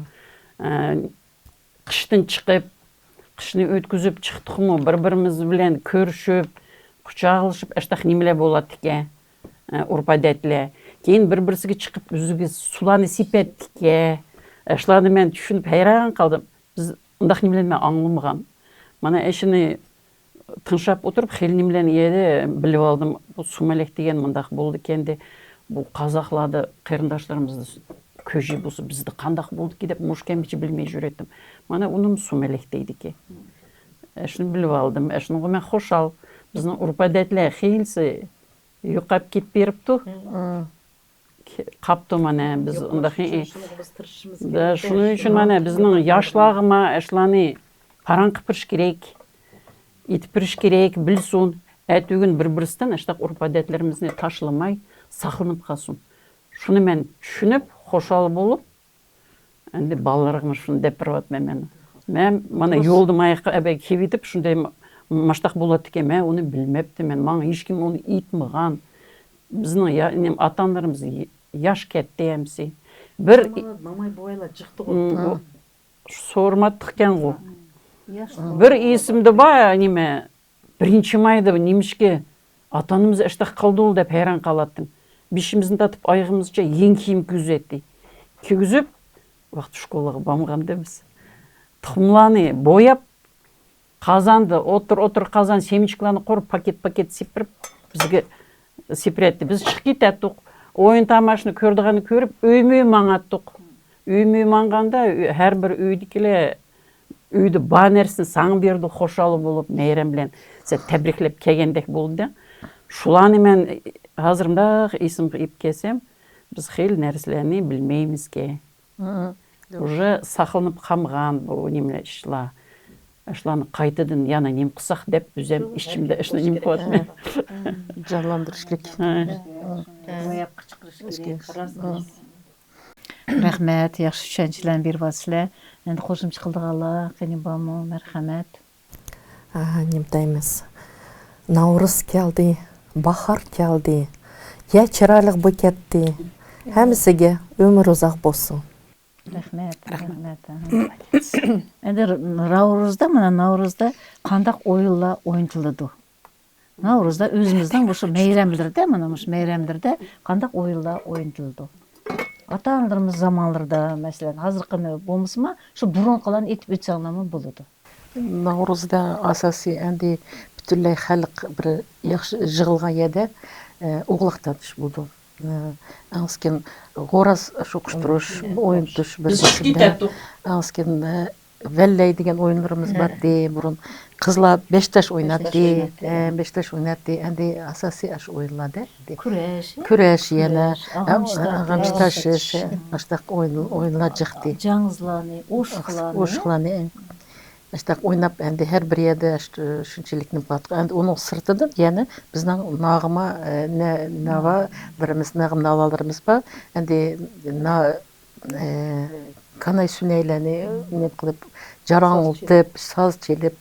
ئە، قىشتىن چىقىپ، قىشنى ئۆتكۈزۈپ چىقتۇقمۇ، بىر-بىرىمىز بىلەن كۆرۈشۈپ، قۇچاقلىشىپ، ئاشتاق نېمىلەر بولاتتىكەن، ئە، ئۇرپ-ئادەتلەر. كېيىن بىر-بىرسىگە چىقىپ، ئۆزىگە سۇلارنى سېپەتتىكەن. ئاشۇلارنى مەن چۈشىنىپ ھەيران قالدىم. بىز ئۇنداق نېمىلەرنى مەن ئاڭلىمىغان. مانا ئەشۇنى تىڭشاپ ئولتۇرۇپ، خېلى نېمىلەرنى يەردە بىلىۋالدىم. بۇ سۈمەلەك دېگەن مۇنداق بولىدىكەن دە. بۇ قازاقلاردا قېرىنداشلىرىمىزدا كۆجى بولسا، بىزدە قانداق بولدىكى دەپ مۇشۇ كەمگىچە بىلمەي يۈرەتتىم. مانا ئۇنىمۇ سۈمەلەك دەيدىكەن. ئەشۇنى بىلىۋالدىم. ئەشۇنىڭغا مەن خۇشال. بىزنىڭ ئۇرپ-ئادەتلەر خېلىسى يوقاپ كېتىپ بېرىپتۇ. قاپتۇ مانا، بىز ئۇنداق، شۇنىڭ ئۈچۈن مانا بىزنىڭ ياشلارغىمۇ ئەشۇلارنى پاراڭ قىلىپ بېرىش كېرەك، ئېيتىپ بېرىش كېرەك، بىلسۇن. ئەتىگۈن بىر-بىرسىدىن ئاشۇنداق ئۇرپ-ئادەتلىرىمىزنى تاشلىماي ساقلىنىپ قالسۇن. شۇنى مەن چۈشىنىپ، خۇشال بولۇپ، ئەمدى بالىلىرىمغا شۇنى دەپ بېرىۋاتىمەن مەن. مەن مانا يولدا ماياققا ئەبەي كېلىۋېتىپ، شۇنداي ماشتاق بولاتتىكەن، مەن ئۇنى بىلمەپتىمەن، ماڭا ھېچكىم ئۇنى ئېيتمىغان. بىزنىڭ يا-، نېمە، ئاتا-ئانىلىرىمىز ي-، ياش كەتتى ھەممىسى. بىر ماماي بوۋايلار جىقتىغۇ. م، ئۇ سورىماتتىكەنغۇ. بىر ئېسىمدە بار، نېمە، بىرىنچى مايدا نېمىشقا ئاتا-ئانىمىز ئاشتاق قىلدۇ دەپ ھەيران قالاتتىم. بېشىمىزنى تارتىپ ئايىغىمىزغىچە يېڭى كىيىم كىيگۈزەتتى. كىيگۈزۈپ، ۋاقتى شكولىغا بارمىغاندا بىز تۇخۇملارنى بوياپ، قازاندا ئوتتۇرا-ئوتتۇرا قازان سېمىچكىلارنى قۇرۇپ، پاكېت-پاكېت سېپىرىپ، بىزگە سېپىرەتتى. بىز چىقىپ كېتەتتۇق. ئويۇن تاماشىنى كۆرىدىغاننى كۆرۈپ، ئۆيمۇ ئۆي ماڭاتتۇق. ئۆيمۇ ئۆي ماڭغاندا، ھەر بىر ئۆيدىكىلەر ئۆيدە بار نەرسىنى ساڭا بېرىدۇ، خۇشال بولۇپ، مەيرەم بىلەن سەن تەبرىكلەپ كەلگەندەك بولىدۇ. شۇلارنى مەن ھازىر مۇنداق ئېسىمگە ئېلىپ كەلسەم، بىز خېلى نەرسىلەرنى بىلمەيمىزكەن. مم. ئۇژې ساقلىنىپ قالمىغان بۇ نېمىلەر ئىشلار. شۇلارنى قايتىدىن يەنە نېمە قىلساق دەپ ئۆزۈم ئىچىمدە شۇنى نېمە قىلىۋاتىمەن. جانلاندۇرۇشلۇق. ھە. روياپقا چىقىرىش كېرەك، راست. رەھمەت، ياخشى چۈشەنچىلەرنى بېرىۋاتىسىلەر. ئەمدى قوشۇمچە قىلىدىغانلار قېنى بارمۇ؟ مەرھەمەت. ئاھا، نېمە دەيمىز؟ ناۋرۇز كەلدى، باھار كەلدى، يەر چىرايلىق بولۇپ كەتتى. ھەممىسىگە ئۆمۈر ئۇزاق بولسۇن. رەھمەت، رەھمەت. ئەمدى ناۋرۇزدا، مانا ناۋرۇزدا قانداق ئويۇنلار ئوينىتىلىدۇ؟ ناۋرۇزدا ئۆزىمىزنىڭ مۇشۇ مەيرەملىرىدە، مانا مۇشۇ مەيرەملىرىدە قانداق ئويۇنلار ئوينىتىلىدۇ؟ ئاتا-ئانىلىرىمىز زامانلىرىدا، مەسىلەن، ھازىرقىنى بولمىسىمۇ، شۇ بۇرۇنقىلارنى ئېيتىپ ئۆتسەڭلارمۇ بولىدۇ. ناۋرۇزدا ئاساسىي ئەمدى پۈتۈنلەي خەلق بىر ياخشى يىغىلغان يەردە، ئە، ئوغلاق تارتىش بولىدۇ. ئە، ئەڭسىكىن غوراز شوقۇشتۇرۇش، ئوينىتىش بىر قىسىمدا. ئەڭسىكىن، ئە، ۋەللەي دېگەن ئويۇنلىرىمىز بارتى بۇرۇن. قىزلار بەش تاش ئويناتتى. بەش تاش ئويناتتى. ئە، بەش تاش ئويناتتى. ئەمدى ئاساسىي ئاشۇ ئويۇنلاردا. كۈرەش. كۈرەش يەنە. كۈرەش، ئاغاچ تارتىش. ئاغاچ تارتىش، ئاشتاق ئويۇن، ئويۇنلار جىقتى. جاڭزىلارنى، ئوشۇقلارنى. ئوشۇقلارنى. ئاشتاق ئويناپ، ئەمدى ھەر بىر يەردە شۇ-، شۇنچىلىك نېمە قىلاتتۇق. ئەمدى ئۇنىڭ سىرتىدىن يەنە بىزنىڭ ناغما، ئە، نە-، ناۋالىرىمىز، نەغمە ناۋالىرىمىز بار. ئەمدى نا-، ئە، كاناي سۈنەيلەرنى نېمە قىلىپ، جاراڭلىتىپ، ساز چېلىپ،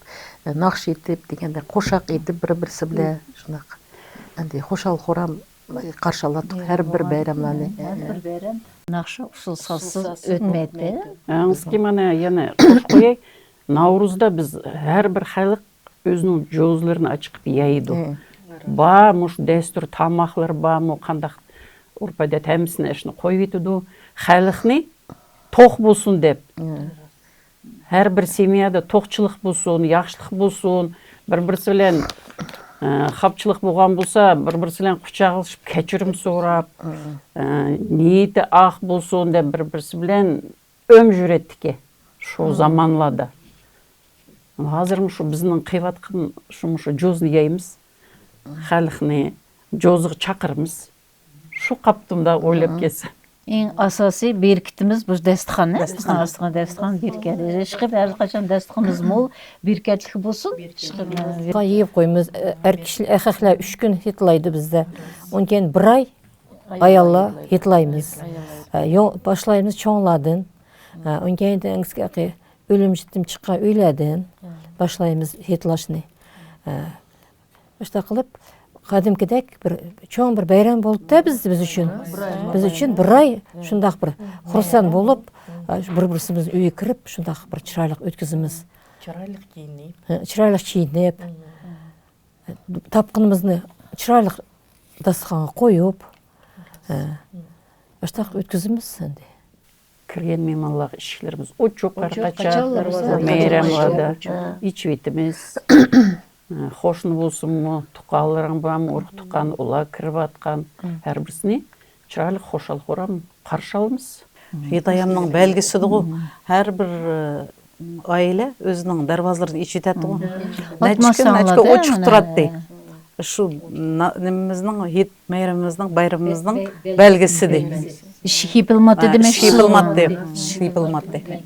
ئە، ناخشا ئېيتىپ دېگەندە، قوشاق ئېيتىپ بىر-بىرسى بىلەن شۇنداق. ئەمدى خۇشال-خۇرام قارشى ئالاتتۇق ھەر بىر بايراملارنى. ھەر بىر بايرام. ناخشا ئۇسسۇل سازسىز ئۆتمەيتتى. ئەڭسىكى مانا يەنە قوشۇپ قوياي. ناۋرۇزدا بىز ھەر بىر خەلق ئۆزىنىڭ جوزلىرىنى ئاچىقىپ يەيدۇ. بار مۇشۇ دەستۇر تاماقلىرى بارمۇ، قانداق ئۇرپ-ئادەت، ھەممىسىنى ئىشىنى قويۇۋېتىدۇ. خەلقنى توق بولسۇن دەپ. ھەر بىر سېميادا توقچىلىق بولسۇن، ياخشىلىق بولسۇن، بىر-بىرسى بىلەن ئە، خاپچىلىق بولغان بولسا، بىر-بىرسى بىلەن قۇچاقلىشىپ، كەچۈرۈم سوراپ، ئە، نىيىتى ئاق بولسۇن دەپ، بىر-بىرسى بىلەن ئۆمۈر يۈرەتتىكى شۇ زامانلاردا. ھازىرمۇ شۇ بىزنىڭ قىلىۋاتقان شۇ، شۇ جوزنى يەيمىز. خەلقنى جوزىغا چاقىرىمىز. شۇ قاپتىمدا ئويلاپ كەلسەم. ئەڭ ئاساسىي بېرىكىتىمىز بۇ دەستىخان، بىزنىڭ ئاستىغا دەستىخان بېرىكەت. ئىشقىلىپ، ھەر قاچان دەستىخىنىمىز مول، بېرىكەتلىك بولسۇن. ئىشقىلىپ، يەپ قويىمىز. ئەر كىشىلەر، ئەخەقلەر ئۈچ كۈن ھىدلايدۇ بىزدە. ئۇنىڭ كېيىن بىر ئاي ئاياللار ھىدلايمىز. ئە، يو-، باشلايمىز چوڭلاردىن. ئە، ئۇنىڭ كېيىن ئۆلۈم-يېتىم چىققان ئۆيلەردىن باشلايمىز ھىدلاشنى. ئە، شۇنداق قىلىپ، قەدىمكىدەك بىر چوڭ بىر بايرام بولدى-دە بىز، بىز ئۈچۈن. بىز ئۈچۈن بىر ئاي شۇنداق بىر خۇرسەن بولۇپ، ئە، بىر-بىرسىمىزنىڭ ئۆيىگە كىرىپ، شۇنداق بىر چىرايلىق ئۆتكۈزىمىز. چىرايلىق كىيىنىپ. ھە، چىرايلىق كىيىنىپ. تاپقىنىمىزنى چىرايلىق داستىخانغا قويۇپ، ھە، ئاشتاق ئۆتكۈزىمىز ئەمدى. كىرگەن مېھمانلارغا ئىشىكلىرىمىز ئوچۇق، ھەر قاچان، مەيرەملەردە ئېچىۋېتىمىز. ھە، قوشنا بولسۇنمۇ، تۇغقانلىرىڭ بارمۇ، ئۇرۇق تۇغقان، ئۇلار كىرىۋاتقان، ھەر بىرسىنى چىرايلىق، خۇشال-خۇرام قارشى ئالىمىز. ھىدايەمنىڭ بەلگىسىدىغۇ. ھەر بىر، ئە، ئائىلە ئۆزىنىڭ دەرۋازىلىرىنى ئېچىۋېتەتتىغۇ. نەچچە كۈن، نەچچە كۈن ئوچۇق تۇراتتى. شۇ نا-، نېمىمىزنىڭ، ھېيت مەيرىمىمىزنىڭ، بايرىمىمىزنىڭ بەلگىسىدى. ئىشىك يېپىلماتتى دېمەك. ئىشىك يېپىلماتتى. ئىشىك يېپىلماتتى.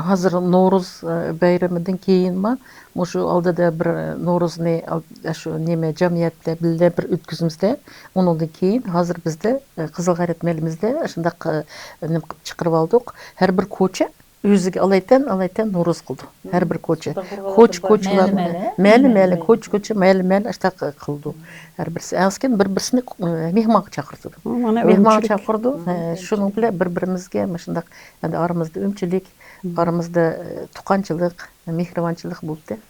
ھازىر نورۇز، ئە، بايرىمىدىن كېيىنمۇ مۇشۇ ئالدىدا بىر، ئە، نورۇزنى، ئە، شۇ نېمە، جەمئىيەت بىلەن بىللە بىر ئۆتكۈزىمىز-دە، ئۇنىڭدىن كېيىن ھازىر بىزدە، ئە، قىزىل غەرەت مەھەللىمىزدە شۇنداق، ئە، نېمە قىلىپ چىقىرىۋالدۇق. ھەر بىر كوچا ئۆزىگە ئالايتەن، ئالايتەن نورۇز قىلدى. ھەر بىر كوچا. كوچا، كوچىلار، مەھەللە، مەھەللە، كوچا، كوچا، مەھەللە، مەھەللە ئاشتاق قىلدى. ھەر بىرسى ئەڭ كېيىن بىر-بىرسىنى، ئە، مېھمانغا چاقىرتىدۇ. مېھمانغا چاقىرىدۇ. ھە، شۇنىڭ بىلەن بىر-بىرىمىزگە مۇشۇنداق، ئەمدى ئارىمىزدا ئۆمچىلىك، ئارىمىزدا، ئە، تۇغقانچىلىق، مېھرىبانچىلىق بولدى.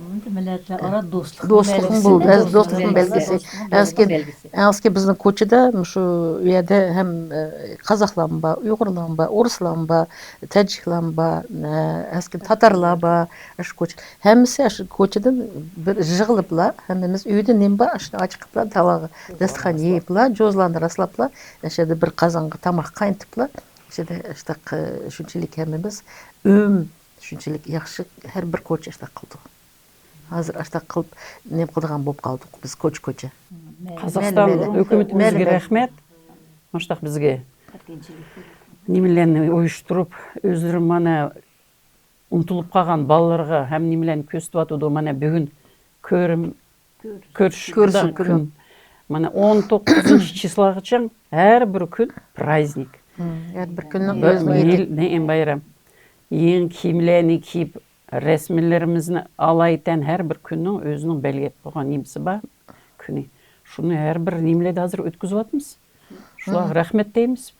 مىللەتلەر ئارا دوستلۇقنىڭ، دوستلۇقنىڭ بەلگىسى. بولدى. ھە، دوستلۇقنىڭ بەلگىسى. ئەسكى، ئەسكى بىزنىڭ كوچىدا، مۇشۇ يەردە ھەم، ئە، قازاقلارمۇ بار، ئۇيغۇرلارمۇ بار، ئورۇسلارمۇ بار، تاجىكلارمۇ بار، ئە، ئەسكى تاتارلار بار. شۇ كوچا، ھەممىسى شۇ كوچىدىن بىر يىغىلىپلا، ھەممىمىز ئۆيدە نېمە بار، شۇنى ئاچىقىپلا، تاۋاغا داستىخان يېيىپلا، جوزىلارنى راسلاپلا، ئەشەدە بىر قازانغا تاماق قاينىتىپلا، ئەشەدە ئاشتاق، ئە، شۇنچىلىك ھەممىمىز ئۆم شۇنچىلىك ياخشى، ھەر بىر كوچا ئاشتاق قىلدۇق. ھازىر ئاشتاق قىلىپ، نېمە قىلىدىغان بولۇپ قالدۇق بىز كوچا-كوچا. قازاقىستان ھۆكۈمىتىمىزگە رەھمەت. مۇشۇنداق بىزگە نېمىلەرنى ئۇيۇشتۇرۇپ، ئۆزلىرى مانا ئۇنتۇلۇپ قالغان بالىلىرىغا ھەم نېمىلەرنى كۆرسىتىۋاتىدۇ. مانا بۈگۈن كۆرۈم، كۆرۈش، كۆرۈش كۈن. مانا ئون توققۇزىنچى چىسلاغىچە ھەر بىر كۈن پرايزنىك. ھەر بىر كۈننىڭ بىر ئۆزىنىڭ يېڭى بايرام. يېڭى كىيىملەرنى كىيىپ، رەسىملىرىمىزنى ئالايتەن، ھەر بىر كۈننىڭ ئۆزىنىڭ بەلگىلەپ قويغان نېمىسى بار، كۈنى. شۇنى ھەر بىر نېمىلەردە ھازىر ئۆتكۈزۈۋاتىمىز. شۇلارغا رەھمەت دەيمىز.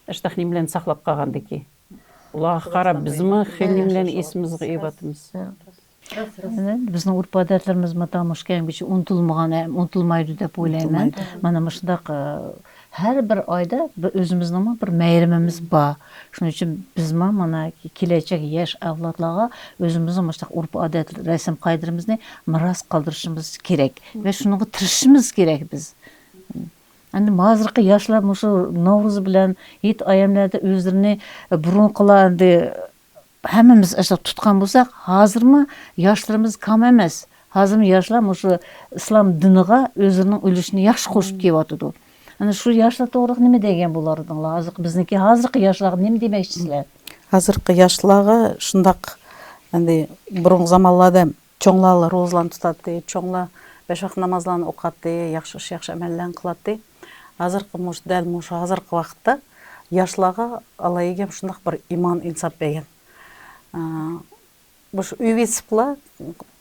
ئاشتاق نېمىلەرنى ساقلاپ قالغاندىكى. ئۇلارغا قاراپ بىزمۇ خېلى نېمىلەرنى ئېسىمىزگە ئېلىۋاتىمىز. بىزنىڭ ئۆرپ-ئادەتلىرىمىز ماتا مۇشۇ كەلگۈچە ئۇنتۇلمىغان ھەم ئۇنتۇلمايدۇ دەپ ئويلايمەن. مانا مۇشۇنداق، ئە، ھەر بىر ئايدا بىر ئۆزىمىزنىڭمۇ بىر مەيرىمىمىز بار. شۇنىڭ ئۈچۈن بىزمۇ مانا كېلەچەك ياش ئەۋلادلارغا ئۆزىمىزنىڭ مۇشۇنداق ئۆرپ-ئادەت، رەسىم-قائىدىلىرىمىزنى مىراس قالدۇرۇشىمىز كېرەك ۋە شۇنىڭغا تىرىشىشىمىز كېرەك بىز. ئەمدى ھازىرقى ياشلار مۇشۇ نورۇز بىلەن ھېيت ئايەملەردە ئۆزلىرىنى بۇرۇنقىلار ئەمدى ھەممىمىز ئاشۇنداق تۇتقان بولساق، ھازىرمۇ ياشلىرىمىز كام ئەمەس. ھازىرمۇ ياشلار مۇشۇ ئىسلام دىنىغا ئۆزلىرىنىڭ ئۈلۈشىنى ياخشى قوشۇپ كېلىۋاتىدۇ. ئەنە شۇ ياشلار توغرىلىق نېمە دەيگەن بولار ئىدىڭلار؟ ھازىرقى بىزنىڭكى، ھازىرقى ياشلارغا نېمە دېمەكچىسىلەر؟ ھازىرقى ياشلارغا شۇنداق، ئەمدى بۇرۇنقى زامانلاردا چوڭلار روزىلارنى تۇتاتتى، چوڭلار بەش ۋاق نامازلارنى ئوقۇتاتتى، ياخشى ئىش، ياخشى ئەمەللەرنى قىلاتتى. ھازىرقى مۇشۇ، دەل مۇشۇ ھازىرقى ۋاقىتتا ياشلارغا ئاللاھىگەم شۇنداق بىر ئىمان، ئىنساپ بەرگەن. ئە، مۇشۇ ئۆيۋېسىپلا،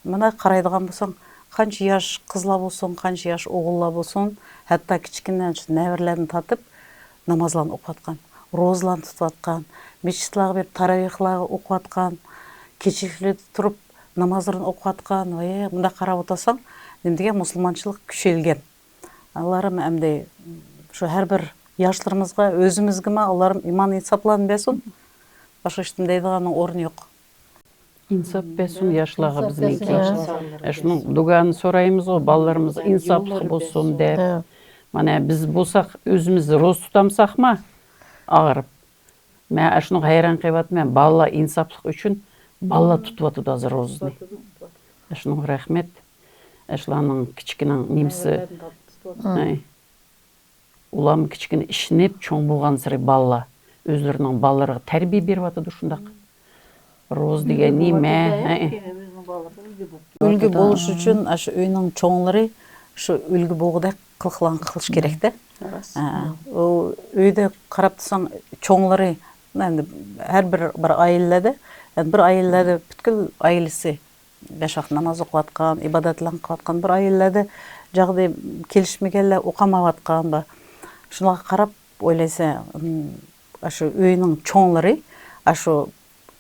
مانا قارايدىغان بولساڭ، قانچە ياش قىزلار بولسۇن، قانچە ياش ئوغۇللار بولسۇن، ھەتتا كىچىككىنە شۇ نەۋرىلەردىن تارتىپ نامازلارنى ئوقۇۋاتقان، روزىلارنى تۇتۇۋاتقان، مەسچىتلارغا بېرىپ تاراۋىھلارغا ئوقۇۋاتقان، كېچىلىكلەردە تۇرۇپ نامازلىرىنى ئوقۇۋاتقان، ۋاي، مۇنداق قاراپ ئولتۇرساڭ، نېمە دېگەن مۇسۇلمانچىلىق كۈچەيگەن. ئاللاھىم ئەمدى شۇ ھەر بىر ياشلىرىمىزغا، ئۆزىمىزگىمۇ ئاللاھىم ئىمان ئىنساپلارنى بەرسۇن. باشقا ھېچنېمە دەيدىغاننىڭ ئورنى يوق. ئىنساپ بەرسۇن ياشلارغا بىزنىڭكى. ئە، شۇنىڭ دۇگانى سورايمىزغۇ، بالىلىرىمىز ئىنساپلىق بولسۇن دەپ. ھە. مانا بىز بولساق ئۆزىمىز روزا تۇتامساقما ئاغرىپ. مەن ئاشۇنىڭغا ھەيران قېلىۋاتىمەن. بالىلار ئىنساپلىق ئۈچۈن بالىلار تۇتۇۋاتىدۇ ھازىر روزىنى. ئاشۇنىڭغا رەھمەت. ئاشۇلارنىڭ كىچىكىنىڭ نېمىسى. ھەي. ئۇلارمۇ كىچىكىنە ئىشىنىپ چوڭ بولغانسېرى بالىلار ئۆزلىرىنىڭ بالىلىرىغا تەربىيە بېرىۋاتىدۇ شۇنداق. روزا دېگەن نېمە؟ ھەي. ئۈلگە بولۇش ئۈچۈن ئاشۇ ئۆينىڭ چوڭلىرى شۇ ئۈلگە بولغۇدەك قىلىقلارنى قىلىش كېرەكتە. ھە، ئۇ ئۆيدە قاراپ تۇرساڭ، چوڭلىرى، ئەمدى ھەر بىر، بىر ئائىلىلەردە، يەنى بىر ئائىلىلەردە پۈتكۈل ئائىلىسى بەش ۋاق ناماز ئوقۇۋاتقان، ئىبادەتلەرنى قىلىۋاتقان، بىر ئائىلىلەردە جاغدى كېلىشمىگەنلەر ئوقۇمايۋاتقان بار. شۇنىڭغا قاراپ ئويلايسەن، ئاشۇ ئۆينىڭ چوڭلىرى ئاشۇ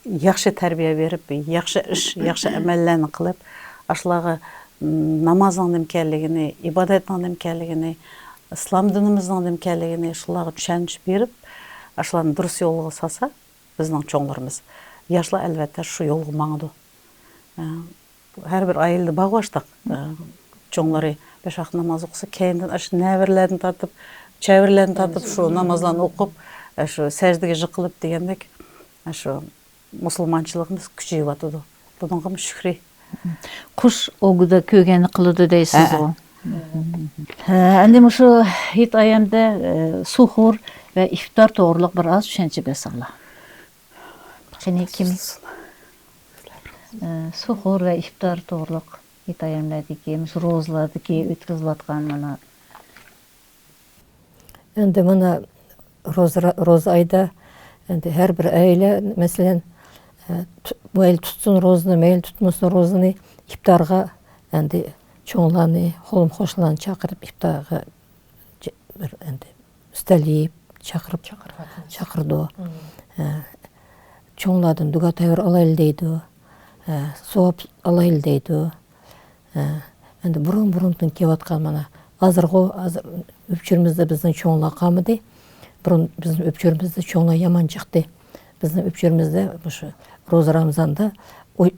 ياخشى تەربىيە بېرىپ، ياخشى ئىش، ياخشى ئەمەللەرنى قىلىپ، ئاشۇلارغا، م، نامازنىڭ نېمىكەنلىكىنى، ئىبادەتنىڭ نېمىكەنلىكىنى، ئىسلام دىنىمىزنىڭ نېمىكەنلىكىنى شۇلارغا چۈشەنچە بېرىپ، ئاشۇلارنى دۇرۇس يولغا سالسا، بىزنىڭ چوڭلىرىمىز، ياشلار ئەلۋەتتە شۇ يولغا ماڭىدۇ. ئە، ھەر بىر ئائىلىدە بارغۇ ئاشتاق، ئە، چوڭلىرى بەش ۋاق ناماز ئوقۇسا، كەينىدىن ئاشۇ نەۋرىلەردىن تارتىپ، چەۋرىلەردىن تارتىپ شۇ نامازلارنى ئوقۇپ، ئە، شۇ سەجدىگە يىقىلىپ دېگەندەك، ئە، شۇ مۇسۇلمانچىلىقىمىز كۈچىيىۋاتىدۇ. بۇنىڭغىمۇ شۈكرى. قۇش ئوگىدا كۆرگەننى قىلىدۇ دەيسىزغۇ. ھە، ئەمدى مۇشۇ ھېيت ئايەمدە، ئە، سوخۇر ۋە ئىپتار توغرۇلۇق بىر ئاز چۈشەنچە بەرسەڭلار. قېنى كىم؟ ئە، سوخۇر ۋە ئىپتار توغرۇلۇق ھېيت ئايەملەردىكى، مۇشۇ روزىلاردىكى ئۆتكۈزۈلۈۋاتقان مانا ئەمدى مانا روزا، روزا ئايدا ئەمدى ھەر بىر ئائىلە، مەسىلەن، ئە، تۇ-، مەيلى تۇتسۇن روزىنى، مەيلى تۇتمىسۇن روزىنى، ئىپتارغا ئەمدى چوڭلارنى، قولۇم-قوشنىلارنى چاقىرىپ، ئىپتارغا چ-، بىر ئەمدى ئۈستەل يېيىپ، چاقىرىپ، چاقىرىدۇ. ئە، چوڭلاردىن دۇگا تەۋر ئالايلى دەيدۇ. ئە، ساۋاب ئالايلى دەيدۇ. ھە، ئەمدى بۇرۇن-بۇرۇندىن كېلىۋاتقان مانا، ھازىرغۇ، ھازىر ئۆپچۈرىمىزدە بىزنىڭ چوڭلار قالمىدى. بۇرۇن بىزنىڭ ئۆپچۈرىمىزدە چوڭلار يامان چىقتى. بىزنىڭ ئۆپچۈرىمىزدە مۇشۇ روزا رامىزاندا ئوي-،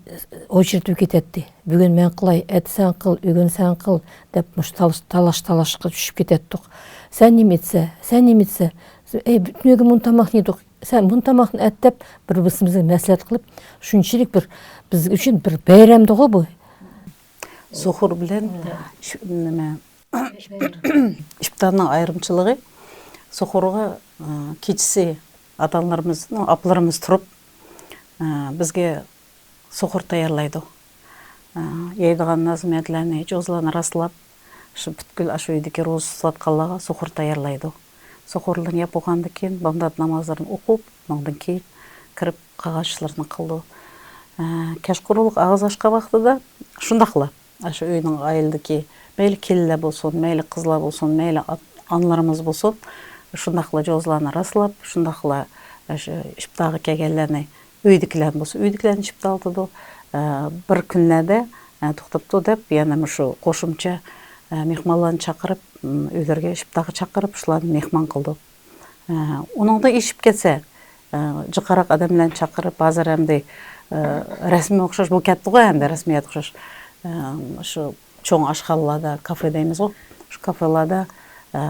ئويچىرىتىپ كېتەتتى. بۈگۈن مەن قىلاي، ئەتە سەن قىل، ئۆگۈن سەن قىل، دەپ مۇشۇ تالىش-، تالاش-تالاشقا چۈشۈپ كېتەتتۇق. سەن نېمە ئېيتسا، سەن نېمە ئېيتسا، ئەي، پۈتۈن كۈن بۇنى تاماقنى يېدۇق. سەن بۇنى تاماقنى ئەت دەپ، بىر-بىرىمىزگە مەسلىھەت قىلىپ، شۇنچىلىك بىر بىز ئۈچۈن بىر بايرامدىغۇ بۇ. سوخۇر بىلەن شۇ نېمە، ئىپتارنىڭ ئايرىمچىلىقى، سوخۇرغا، ئە، كېچىسى ئاتا-ئانىلىرىمىز، ئاپىلىرىمىز تۇرۇپ، ئە، بىزگە سوخۇر تەييارلايدۇ. ئە، يەيدىغان نازىمىيەتلەرنى، جوزىلارنى راسلاپ، شۇ پۈتكۈل ئاشۇ ئۆيدىكى روزا تۇتۇۋاتقانلارغا سوخۇر تەييارلايدۇ. سوخۇرلىرىنى يەپ بولغاندىن كېيىن، بامدات نامازلىرىنى ئوقۇپ، ئۇنىڭدىن كېيىن كىرىپ قالغان ئىشلىرىنى قىلىدۇ. ئە، كەچقۇرۇنلۇق ئاغزى ئاچقان ۋاقتىدا شۇنداقلا، ئاشۇ ئۆينىڭ ئائىلىدىكى مەيلى كېلىنلەر بولسۇن، مەيلى قىزلار بولسۇن، مەيلى ئات-، ئانىلىرىمىز بولسۇن، شۇنداقلا جوزىلارنى راسلاپ، شۇنداقلا ئاشۇ ئىپتارغا كەلگەنلەرنى ئۆيدىكىلەرنى بولسا ئۆيدىكىلەرنى ئىپتالىتىدۇ. ئە، بىر كۈنلەردە، ئە، توختاپتۇ دەپ، يەنە مۇشۇ قوشۇمچە، ئە، مېھمانلارنى چاقىرىپ، م، ئۆيلىرىگە ئىپتارغا چاقىرىپ، شۇلارنى مېھمان قىلىدۇ. ئە، ئۇنىڭدىن ئېشىپ كەتسە، ئە، جىقراق ئادەملەرنى چاقىرىپ، ھازىر ئەمدى، ئە، رەسمىي ئوخشاش بولۇپ كەتتىغۇ ئەمدى، رەسمىيەت ئوخشاش. ئە، شۇ چوڭ ئاشخانىلاردا، كافې دەيمىزغۇ، شۇ كافېلاردا، ئە،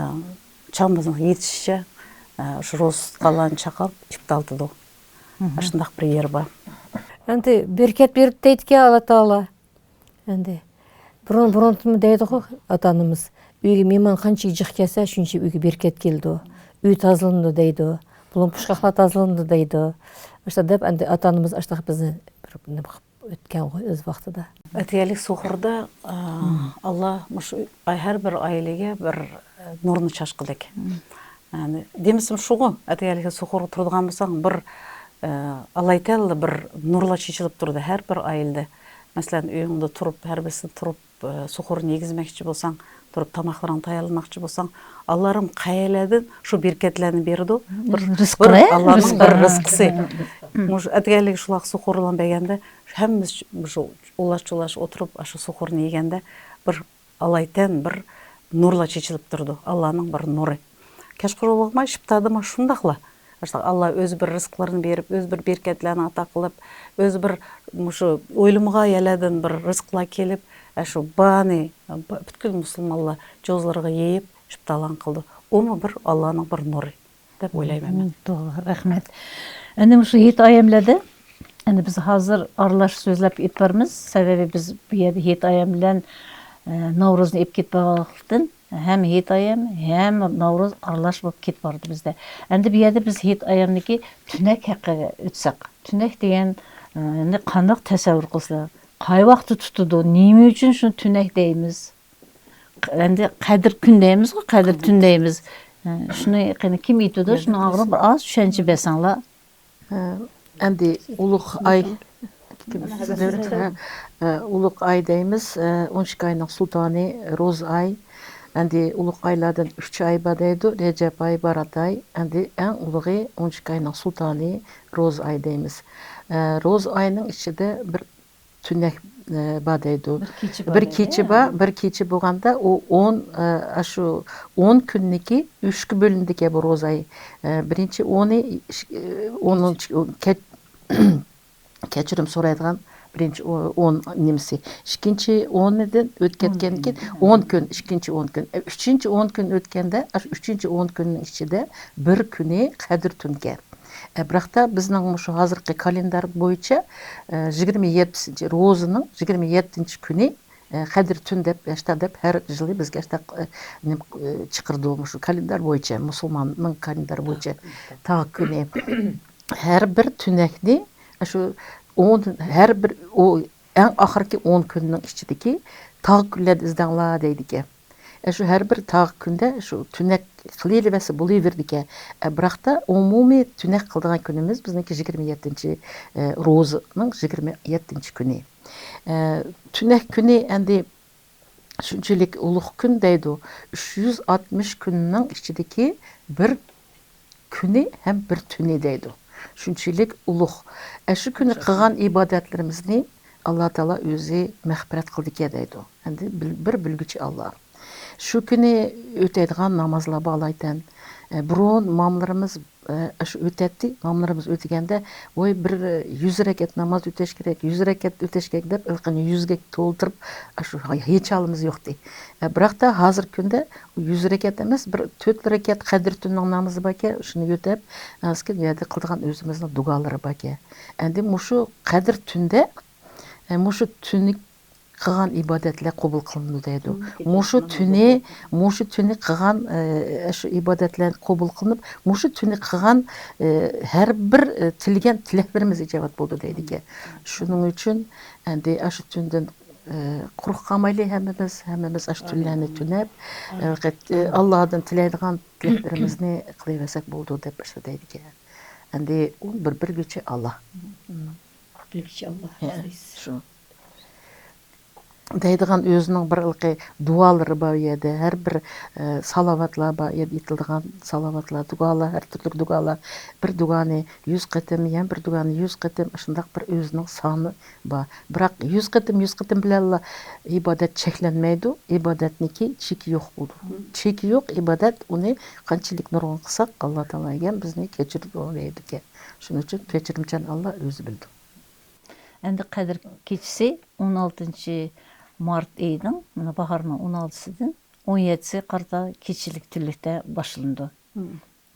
چاغىمىزنىڭ يېتىشىچە، ئە، شۇ روزا تۇتقانلارنى چاقىرىپ ئىپتالىتىدۇ. ئاشۇنداق بىر يېرى بار. ئەمدى بەرىكەت بېرىدۇ دەيدىكەن ئاللا تائالا. ئەمدى بۇرۇن، بۇرۇندىنمۇ دەيدىغۇ ئاتا-ئانىمىز، «ئۆيگە مېھمان قانچىكى جىق كەلسە، شۇنچە ئۆيگە بەرىكەت كېلىدۇ. ئۆي تازىلىنىدۇ» دەيدۇ. «بۇلۇڭ پۇچقاقلار تازىلىنىدۇ» دەيدۇ. ئاشۇنداق دەپ، ئەمدى ئاتا-ئانىمىز ئاشۇنداق بىزنى بىر نېمە قىلىپ ئۆتكەنغۇ ئۆز ۋاقتىدا. ئەتىگەنلىك سوخۇردا، ئە، ئاللا مۇشۇ ئاي-، ھەر بىر ئائىلىگە بىر، ئە، نۇرنى چاچقۇدەك. يەنى دېمىسىم شۇغۇ، ئەتىگەنلىكى سوخۇرغا تۇرىدىغان بولساڭ، بىر، ئە، ئالايتەنلا بىر نۇرلار چېچىلىپ تۇرىدۇ ھەر بىر ئائىلىدە. مەسىلەن، ئۆيۈڭدە تۇرۇپ، ھەر بىرسىدە تۇرۇپ، ئە، سوخۇرنى يېگۈزمەكچى بولساڭ، تۇرۇپ تاماقلىرىڭنى تەييارلىماقچى بولساڭ، ئاللارىم قەيەرلەردىن شۇ بەرىكەتلەرنى بېرىدۇ. بىر، رىزقى، بىر ئاللانىڭ بىر رىزقى. مۇشۇ ئەتىگەنلىكى شۇلار سوخۇرلارنى بەرگەندە، ھەممىمىز شۇ ئۇلاش-چۇلاش ئولتۇرۇپ، ئاشۇ سوخۇرنى يېگەندە، بىر ئالايتەن بىر نۇرلار چېچىلىپ تۇرىدۇ. ئاللانىڭ بىر نۇرى. كەچقۇرۇنلۇقما، ئىپتاردىما شۇنداقلا. ئاللا ئۆزى بىر رىزىقلىرىنى بېرىپ، ئۆزى بىر بەرىكەتلەرنى ئاتا قىلىپ، ئۆزى بىر مۇشۇ ئويلىمىغان يەرلەردىن بىر رىزىقلار كېلىپ، ئە، شۇ بارنى، پۈتكۈل مۇسۇلمانلار جوزلىرىغا يېيىپ، ئىپتارلارنى قىلىدۇ. ئۇمۇ بىر ئاللانىڭ بىر نۇرى دەپ ئويلايمەن مەن. مم، توغرا، رەھمەت. ئەندى مۇشۇ ھېيت ئايەملەردە، ئەندى بىز ھازىر ئارىلاش سۆزلەپ ئېلىپ بارىمىز. سەۋەبى بىز بۇ يەردە ھېيت ئايەم بىلەن، ئە، ناۋرۇزنى ئېلىپ كېتىپ بارغانلىقتىن، ھەم ھېيت ئايەم، ھەم ناۋرۇز ئارىلاش بولۇپ كېتىپ بارىدۇ بىزدە. ئەندى بۇ يەردە بىز ھېيت ئايەمدىكى تۈنەك ھەققىگە ئۆتسەك. تۈنەك دېگەن، ئە، ئەندى قانداق تەسەۋۋۇر قىلسا، قاي ۋاقىتتا تۇتىدۇ، نېمە ئۈچۈن شۇنى تۈنەك دەيمىز؟ ئەندى قەدىر كۈن دەيمىزغۇ، قەدىر تۈن دەيمىز. ھە، شۇنى قېنى كىم ئېيتىدۇ؟ شۇنىڭ ئاغرىپ بىر ئاز چۈشەنچە بەرسەڭلار. ھە، ئەندى ئۇلۇغ ئاي، ھە، ھە، ئۇلۇغ ئاي دەيمىز، ھە، ئون ئىككى ئاينىڭ سۇلتانى روزا ئاي. ئەندى ئۇلۇغ ئايلاردىن ئۈچ ئاي بار دەيدۇ، رەجەب ئاي، بارات ئاي. ئەندى ئەڭ ئۇلۇغى ئون ئىككى ئاينىڭ سۇلتانى روزا ئاي دەيمىز. ھە، روزا ئاينىڭ ئىچىدە بىر تۈنەك، ئە، بار دەيدۇ. بىر كېچە بار بىر دەيدۇ. كېچە بار، بىر كېچە بولغاندا ئۇ ئون، ئە، ئاشۇ ئون كۈننىكى ئۈچكە بۆلۈنىدىكەن بۇ روزا ئاي. ئە، بىرىنچى ئونى، ئىش-، ئە، ئونىنچى، ئون، كەچ-، كەچۈرۈم سورايدىغان بىرىنچى ئو-، ئون نېمىسى. ئىككىنچى ئونىدىن ئۆتكەتكەندىن كېيىن ئون كۈن، ئىككىنچى ئون كۈن. ئە، ئۈچىنچى ئون كۈن ئۆتكەندە، ئاشۇ ئۈچىنچى ئون كۈننىڭ ئىچىدە بىر كۈنى قەدىر تۈنكەن. ئە، بىراقتا بىزنىڭ مۇشۇ ھازىرقى كالېندار بويىچە، ئە، يىگىرمە يەتتىنچى، روزىنىڭ يىگىرمە يەتتىنچى كۈنى، ئە، قەدىر تۈن دەپ، ئەشتا دەپ ھەر يىلى بىزگە ئەشتا، ئە، نېمە، ئە، چىقىرىدۇ مۇشۇ كالېندار بويىچە، مۇسۇلماننىڭ كالېندارى بويىچە تاغ كۈنى. ھەر بىر تۈنەكنى، شۇ ئون، ھەر بىر ئۇ ئەڭ ئاخىرقى ئون كۈننىڭ ئىچىدىكى تاغ كۈنلەردە ئىزدەڭلار دەيدىكەن. ئە، شۇ ھەر بىر تاغ كۈندە شۇ تۈنەك قىلىۋەرسە بولۇۋېرىدىكەن. ئە، بىراقتا ئومۇمىي تۈنەك قىلىدىغان كۈنىمىز بىزنىڭكى يىگىرمە يەتتىنچى، ئە، روزىنىڭ يىگىرمە يەتتىنچى كۈنى. ئە، تۈنەك كۈنى ئەندى شۇنچىلىك ئۇلۇغ كۈن دەيدۇ. ئۈچ يۈز ئاتمىش كۈننىڭ ئىچىدىكى بىر كۈنى ھەم بىر تۈنى دەيدۇ. شۇنچىلىك ئۇلۇغ. ئە، شۇ كۈنى قىلغان ئىبادەتلىرىمىزنى ئاللا تائالا ئۆزى مەغپىرەت قىلىدىكەن دەيدۇ. ئەندى بىل-، بىر بىلگۈچى ئاللا. شۇ كۈنى ئۆتەيدىغان نامازلار بار ئالايتەن. ئە، بۇرۇن مامىلىرىمىز، ئە، شۇ ئۆتەتتى. مامىلىرىمىز ئۆتىگەندە، ۋاي، بىر يۈز رەكەت ناماز ئۆتەش كېرەك، يۈز رەكەت ئۆتەش كېرەك دەپ، ھېلىقىنى يۈزگە تولدۇرۇپ، شۇ ھېچ ھالىمىز يوقتى. ئە، بىراقتا ھازىرقى كۈندە يۈز رەكەت ئەمەس، بىر تۆت رەكەت قەدىر تۈننىڭ نامىزى باركەن، شۇنى يۆتەپ، ئەنسىكىن يەردە قىلىدىغان ئۆزىمىزنىڭ دۇئالىرى باركەن. ئەندى مۇشۇ قەدىر تۈندە، ئە، مۇشۇ تۈنى قىلغان ئىبادەتلەر قوبۇل قىلىنىدۇ دەيدۇ. مۇشۇ تۈنى، مۇشۇ تۈنى قىلغان، ئە، شۇ ئىبادەتلەر قوبۇل قىلىنىپ، مۇشۇ تۈنى قىلغان، ئە، ھەر بىر، ئە، تىلىگەن تىلەكلىرىمىز ئىجابەت بولىدۇ دەيدىكەن. شۇنىڭ ئۈچۈن ئەندى ئاشۇ تۈندىن ئى، قۇرۇق قالمايلى ھەممىمىز، ھەممىمىز ئاشۇ تۈنلەرنى تۈنەپ، ئى، ئاللادىن تىلەيدىغان تىلەكلىرىمىزنى قىلىۋەرسەك بولىدۇ دەپ ئاشۇ دەيدىكەن. ئەمدى ئۇ بىر بىلگۈچى ئاللا. بىلگۈچى ئاللا. ھە، شۇ. دەيدىغان ئۆزىنىڭ بىر ھېلىقى دۇئالىرى بار ئۇ يەردە، ھەر بىر، ئى، سالاۋاتلار بار ئۇ يەردە، ئېيتىلىدىغان سالاۋاتلار، دۇئالار، ھەر تۈرلۈك دۇئالار. بىر دۇئانى يۈز قېتىم، يەنە بىر دۇئانى يۈز قېتىم، شۇنداق بىر ئۆزىنىڭ سانى بار. بىراق يۈز قېتىم، يۈز قېتىم بىلەنلا ئىبادەت چەكلەنمەيدۇ. ئىبادەتنىكى چېكى يوق بولىدۇ. چېكى يوق ئىبادەت، ئۇنى قانچىلىك نۇرغۇن قىلساق، ئاللا تائالا ھەم بىزنى كەچۈرىدۇ دەيدىكەن. شۇنىڭ ئۈچۈن كەچۈرۈمچان ئاللا ئۆزى بىلىدۇ. ئەمدى قەدىر كېچىسى ئون ئالتىنچى مارت ئېيىنىڭ، مانا باھارنىڭ ئون ئالتىسىدىن ئون يەتتىسىگە قارىتا كېچىلىك تۈنلۈكتە باشلىنىدۇ.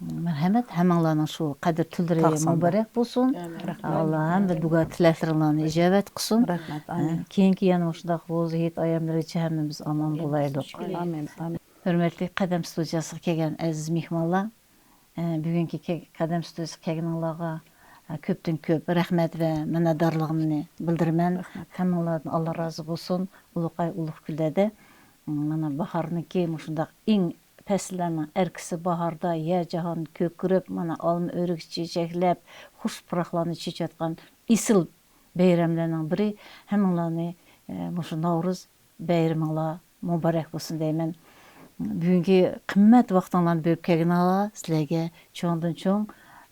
مەرھەمەت، ھەممىڭلارنىڭ شۇ قەدىر تۈنلىرى مۇبارەك بولسۇن. ئامىن. ئاللا ھەممە دۇئا تىلەكلىرىڭلارنى ئىجابەت قىلسۇن. رەھمەت، ئامىن. كېيىنكى يەنە مۇشۇنداق روزا ھېيت ئايەملىرىگىچە ھەممىمىز ئامان بولايلۇق. ئامىن، ئامىن. ھۆرمەتلىك قەدەم ستۇدىيەسىگە كەلگەن ئەزىز مېھمانلار، ئە، بۈگۈنكى كە-، قەدەم ستۇدىيەسىگە كەلگىنىڭلارغا، ئە، كۆپتىن كۆپ رەھمەت ۋە مىننەتدارلىقىمنى بىلدۈرىمەن. رەھمەت. ھەممىڭلاردىن ئاللا رازى بولسۇن. ئۇلۇغ ئاي، ئۇلۇغ كۈنلەردە، مانا باھارنىڭكى مۇشۇنداق ئىڭ پەسىللەرنىڭ ئەركىسى باھاردا، يەر جاھان كۆكىرىپ، مانا ئالما ئۆرۈك چېچەكلەپ، خۇش پۇراقلارنى چېچىۋاتقان ئېسىل بايراملارنىڭ بىرى. ھەممىڭلارنى، ئە، مۇشۇ ناۋرۇز بايرىمىڭلار مۇبارەك بولسۇن دەيمەن. بۈگۈنكى قىممەت ۋاقتىڭلارنى بۆلۈپ كەلگىنىڭلارغا سىلەرگە چوڭدىن چوڭ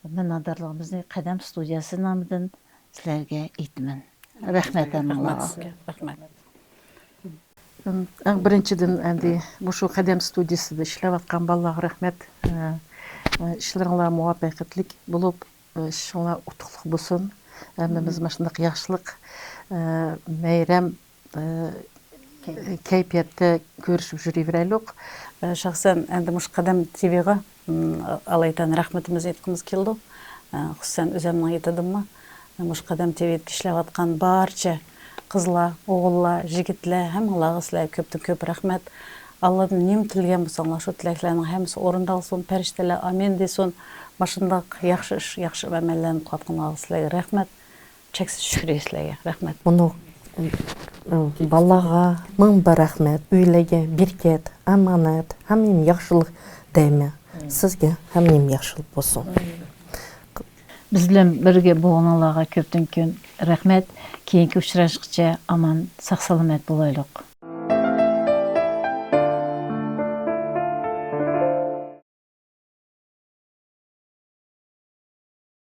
مىننەتدارلىقىمىزنى قەدەم ستۇدىيەسى نامىدىن سىلەرگە ئېيتىمەن. رەھمەت ھەممىڭلارغا. رەھمەت. ئەڭ بىرىنچىدىن، ئەمدى مۇشۇ قەدەم ستۇدىيىسىدا ئىشلەۋاتقان بالىلارغا رەھمەت. ئە، ئىشلىرىڭلار مۇۋەپپەقىيەتلىك بولۇپ، ئىشىڭلار ئۇتۇقلۇق بولسۇن. ھەممىمىز مۇشۇنداق ياخشىلىق، مەيرەم، كەيپىياتتا كۆرۈشۈپ يۈرۈۋېرەيلۇق. شەخسەن ئەمدى مۇشۇ قەدەم تىۋىغا ئالايىتەن رەھمىتىمىزنى ئېيتقۇمىز كېلىدۇ. خۇسۇسەن ئۆزۈمنىڭ ئېتىدىنمۇ مۇشۇ قەدەم تىۋىدىكى ئىشلەۋاتقان بارچە قىزلار، ئوغۇللار، يىگىتلەر، ھەممىڭلارغا سىلەرگە كۆپتىن كۆپ رەھمەت. ئاللادىن نېمە تىلىگەن بولساڭلار، شۇ تىلەكلەرنىڭ ھەممىسى ئورۇندالسۇن. پەرىشتىلەر ئامىن دېسۇن. ماشۇنداق ياخشى ئىش، ياخشى ئەمەللەرنى قىلىۋاتقانلارغا سىلەرگە رەھمەت. چەكسىز شۈكرى سىلەرگە. رەھمەت. بۇنى بالىغا مىڭ بىر رەھمەت، ئۆيلەرگە بېرىكەت، ئامانەت، ھەممىمۇ ياخشىلىق دەيمەن. سىزگە ھەممىمۇ ياخشىلىق بولسۇن. بىز بىلەن بىرگە بولغىنىڭلارغا كۆپتىن كۆپ رەھمەت. كېيىنكى ئۇچراشقىچە ئامان، ساق-سالامەت بولايلۇق.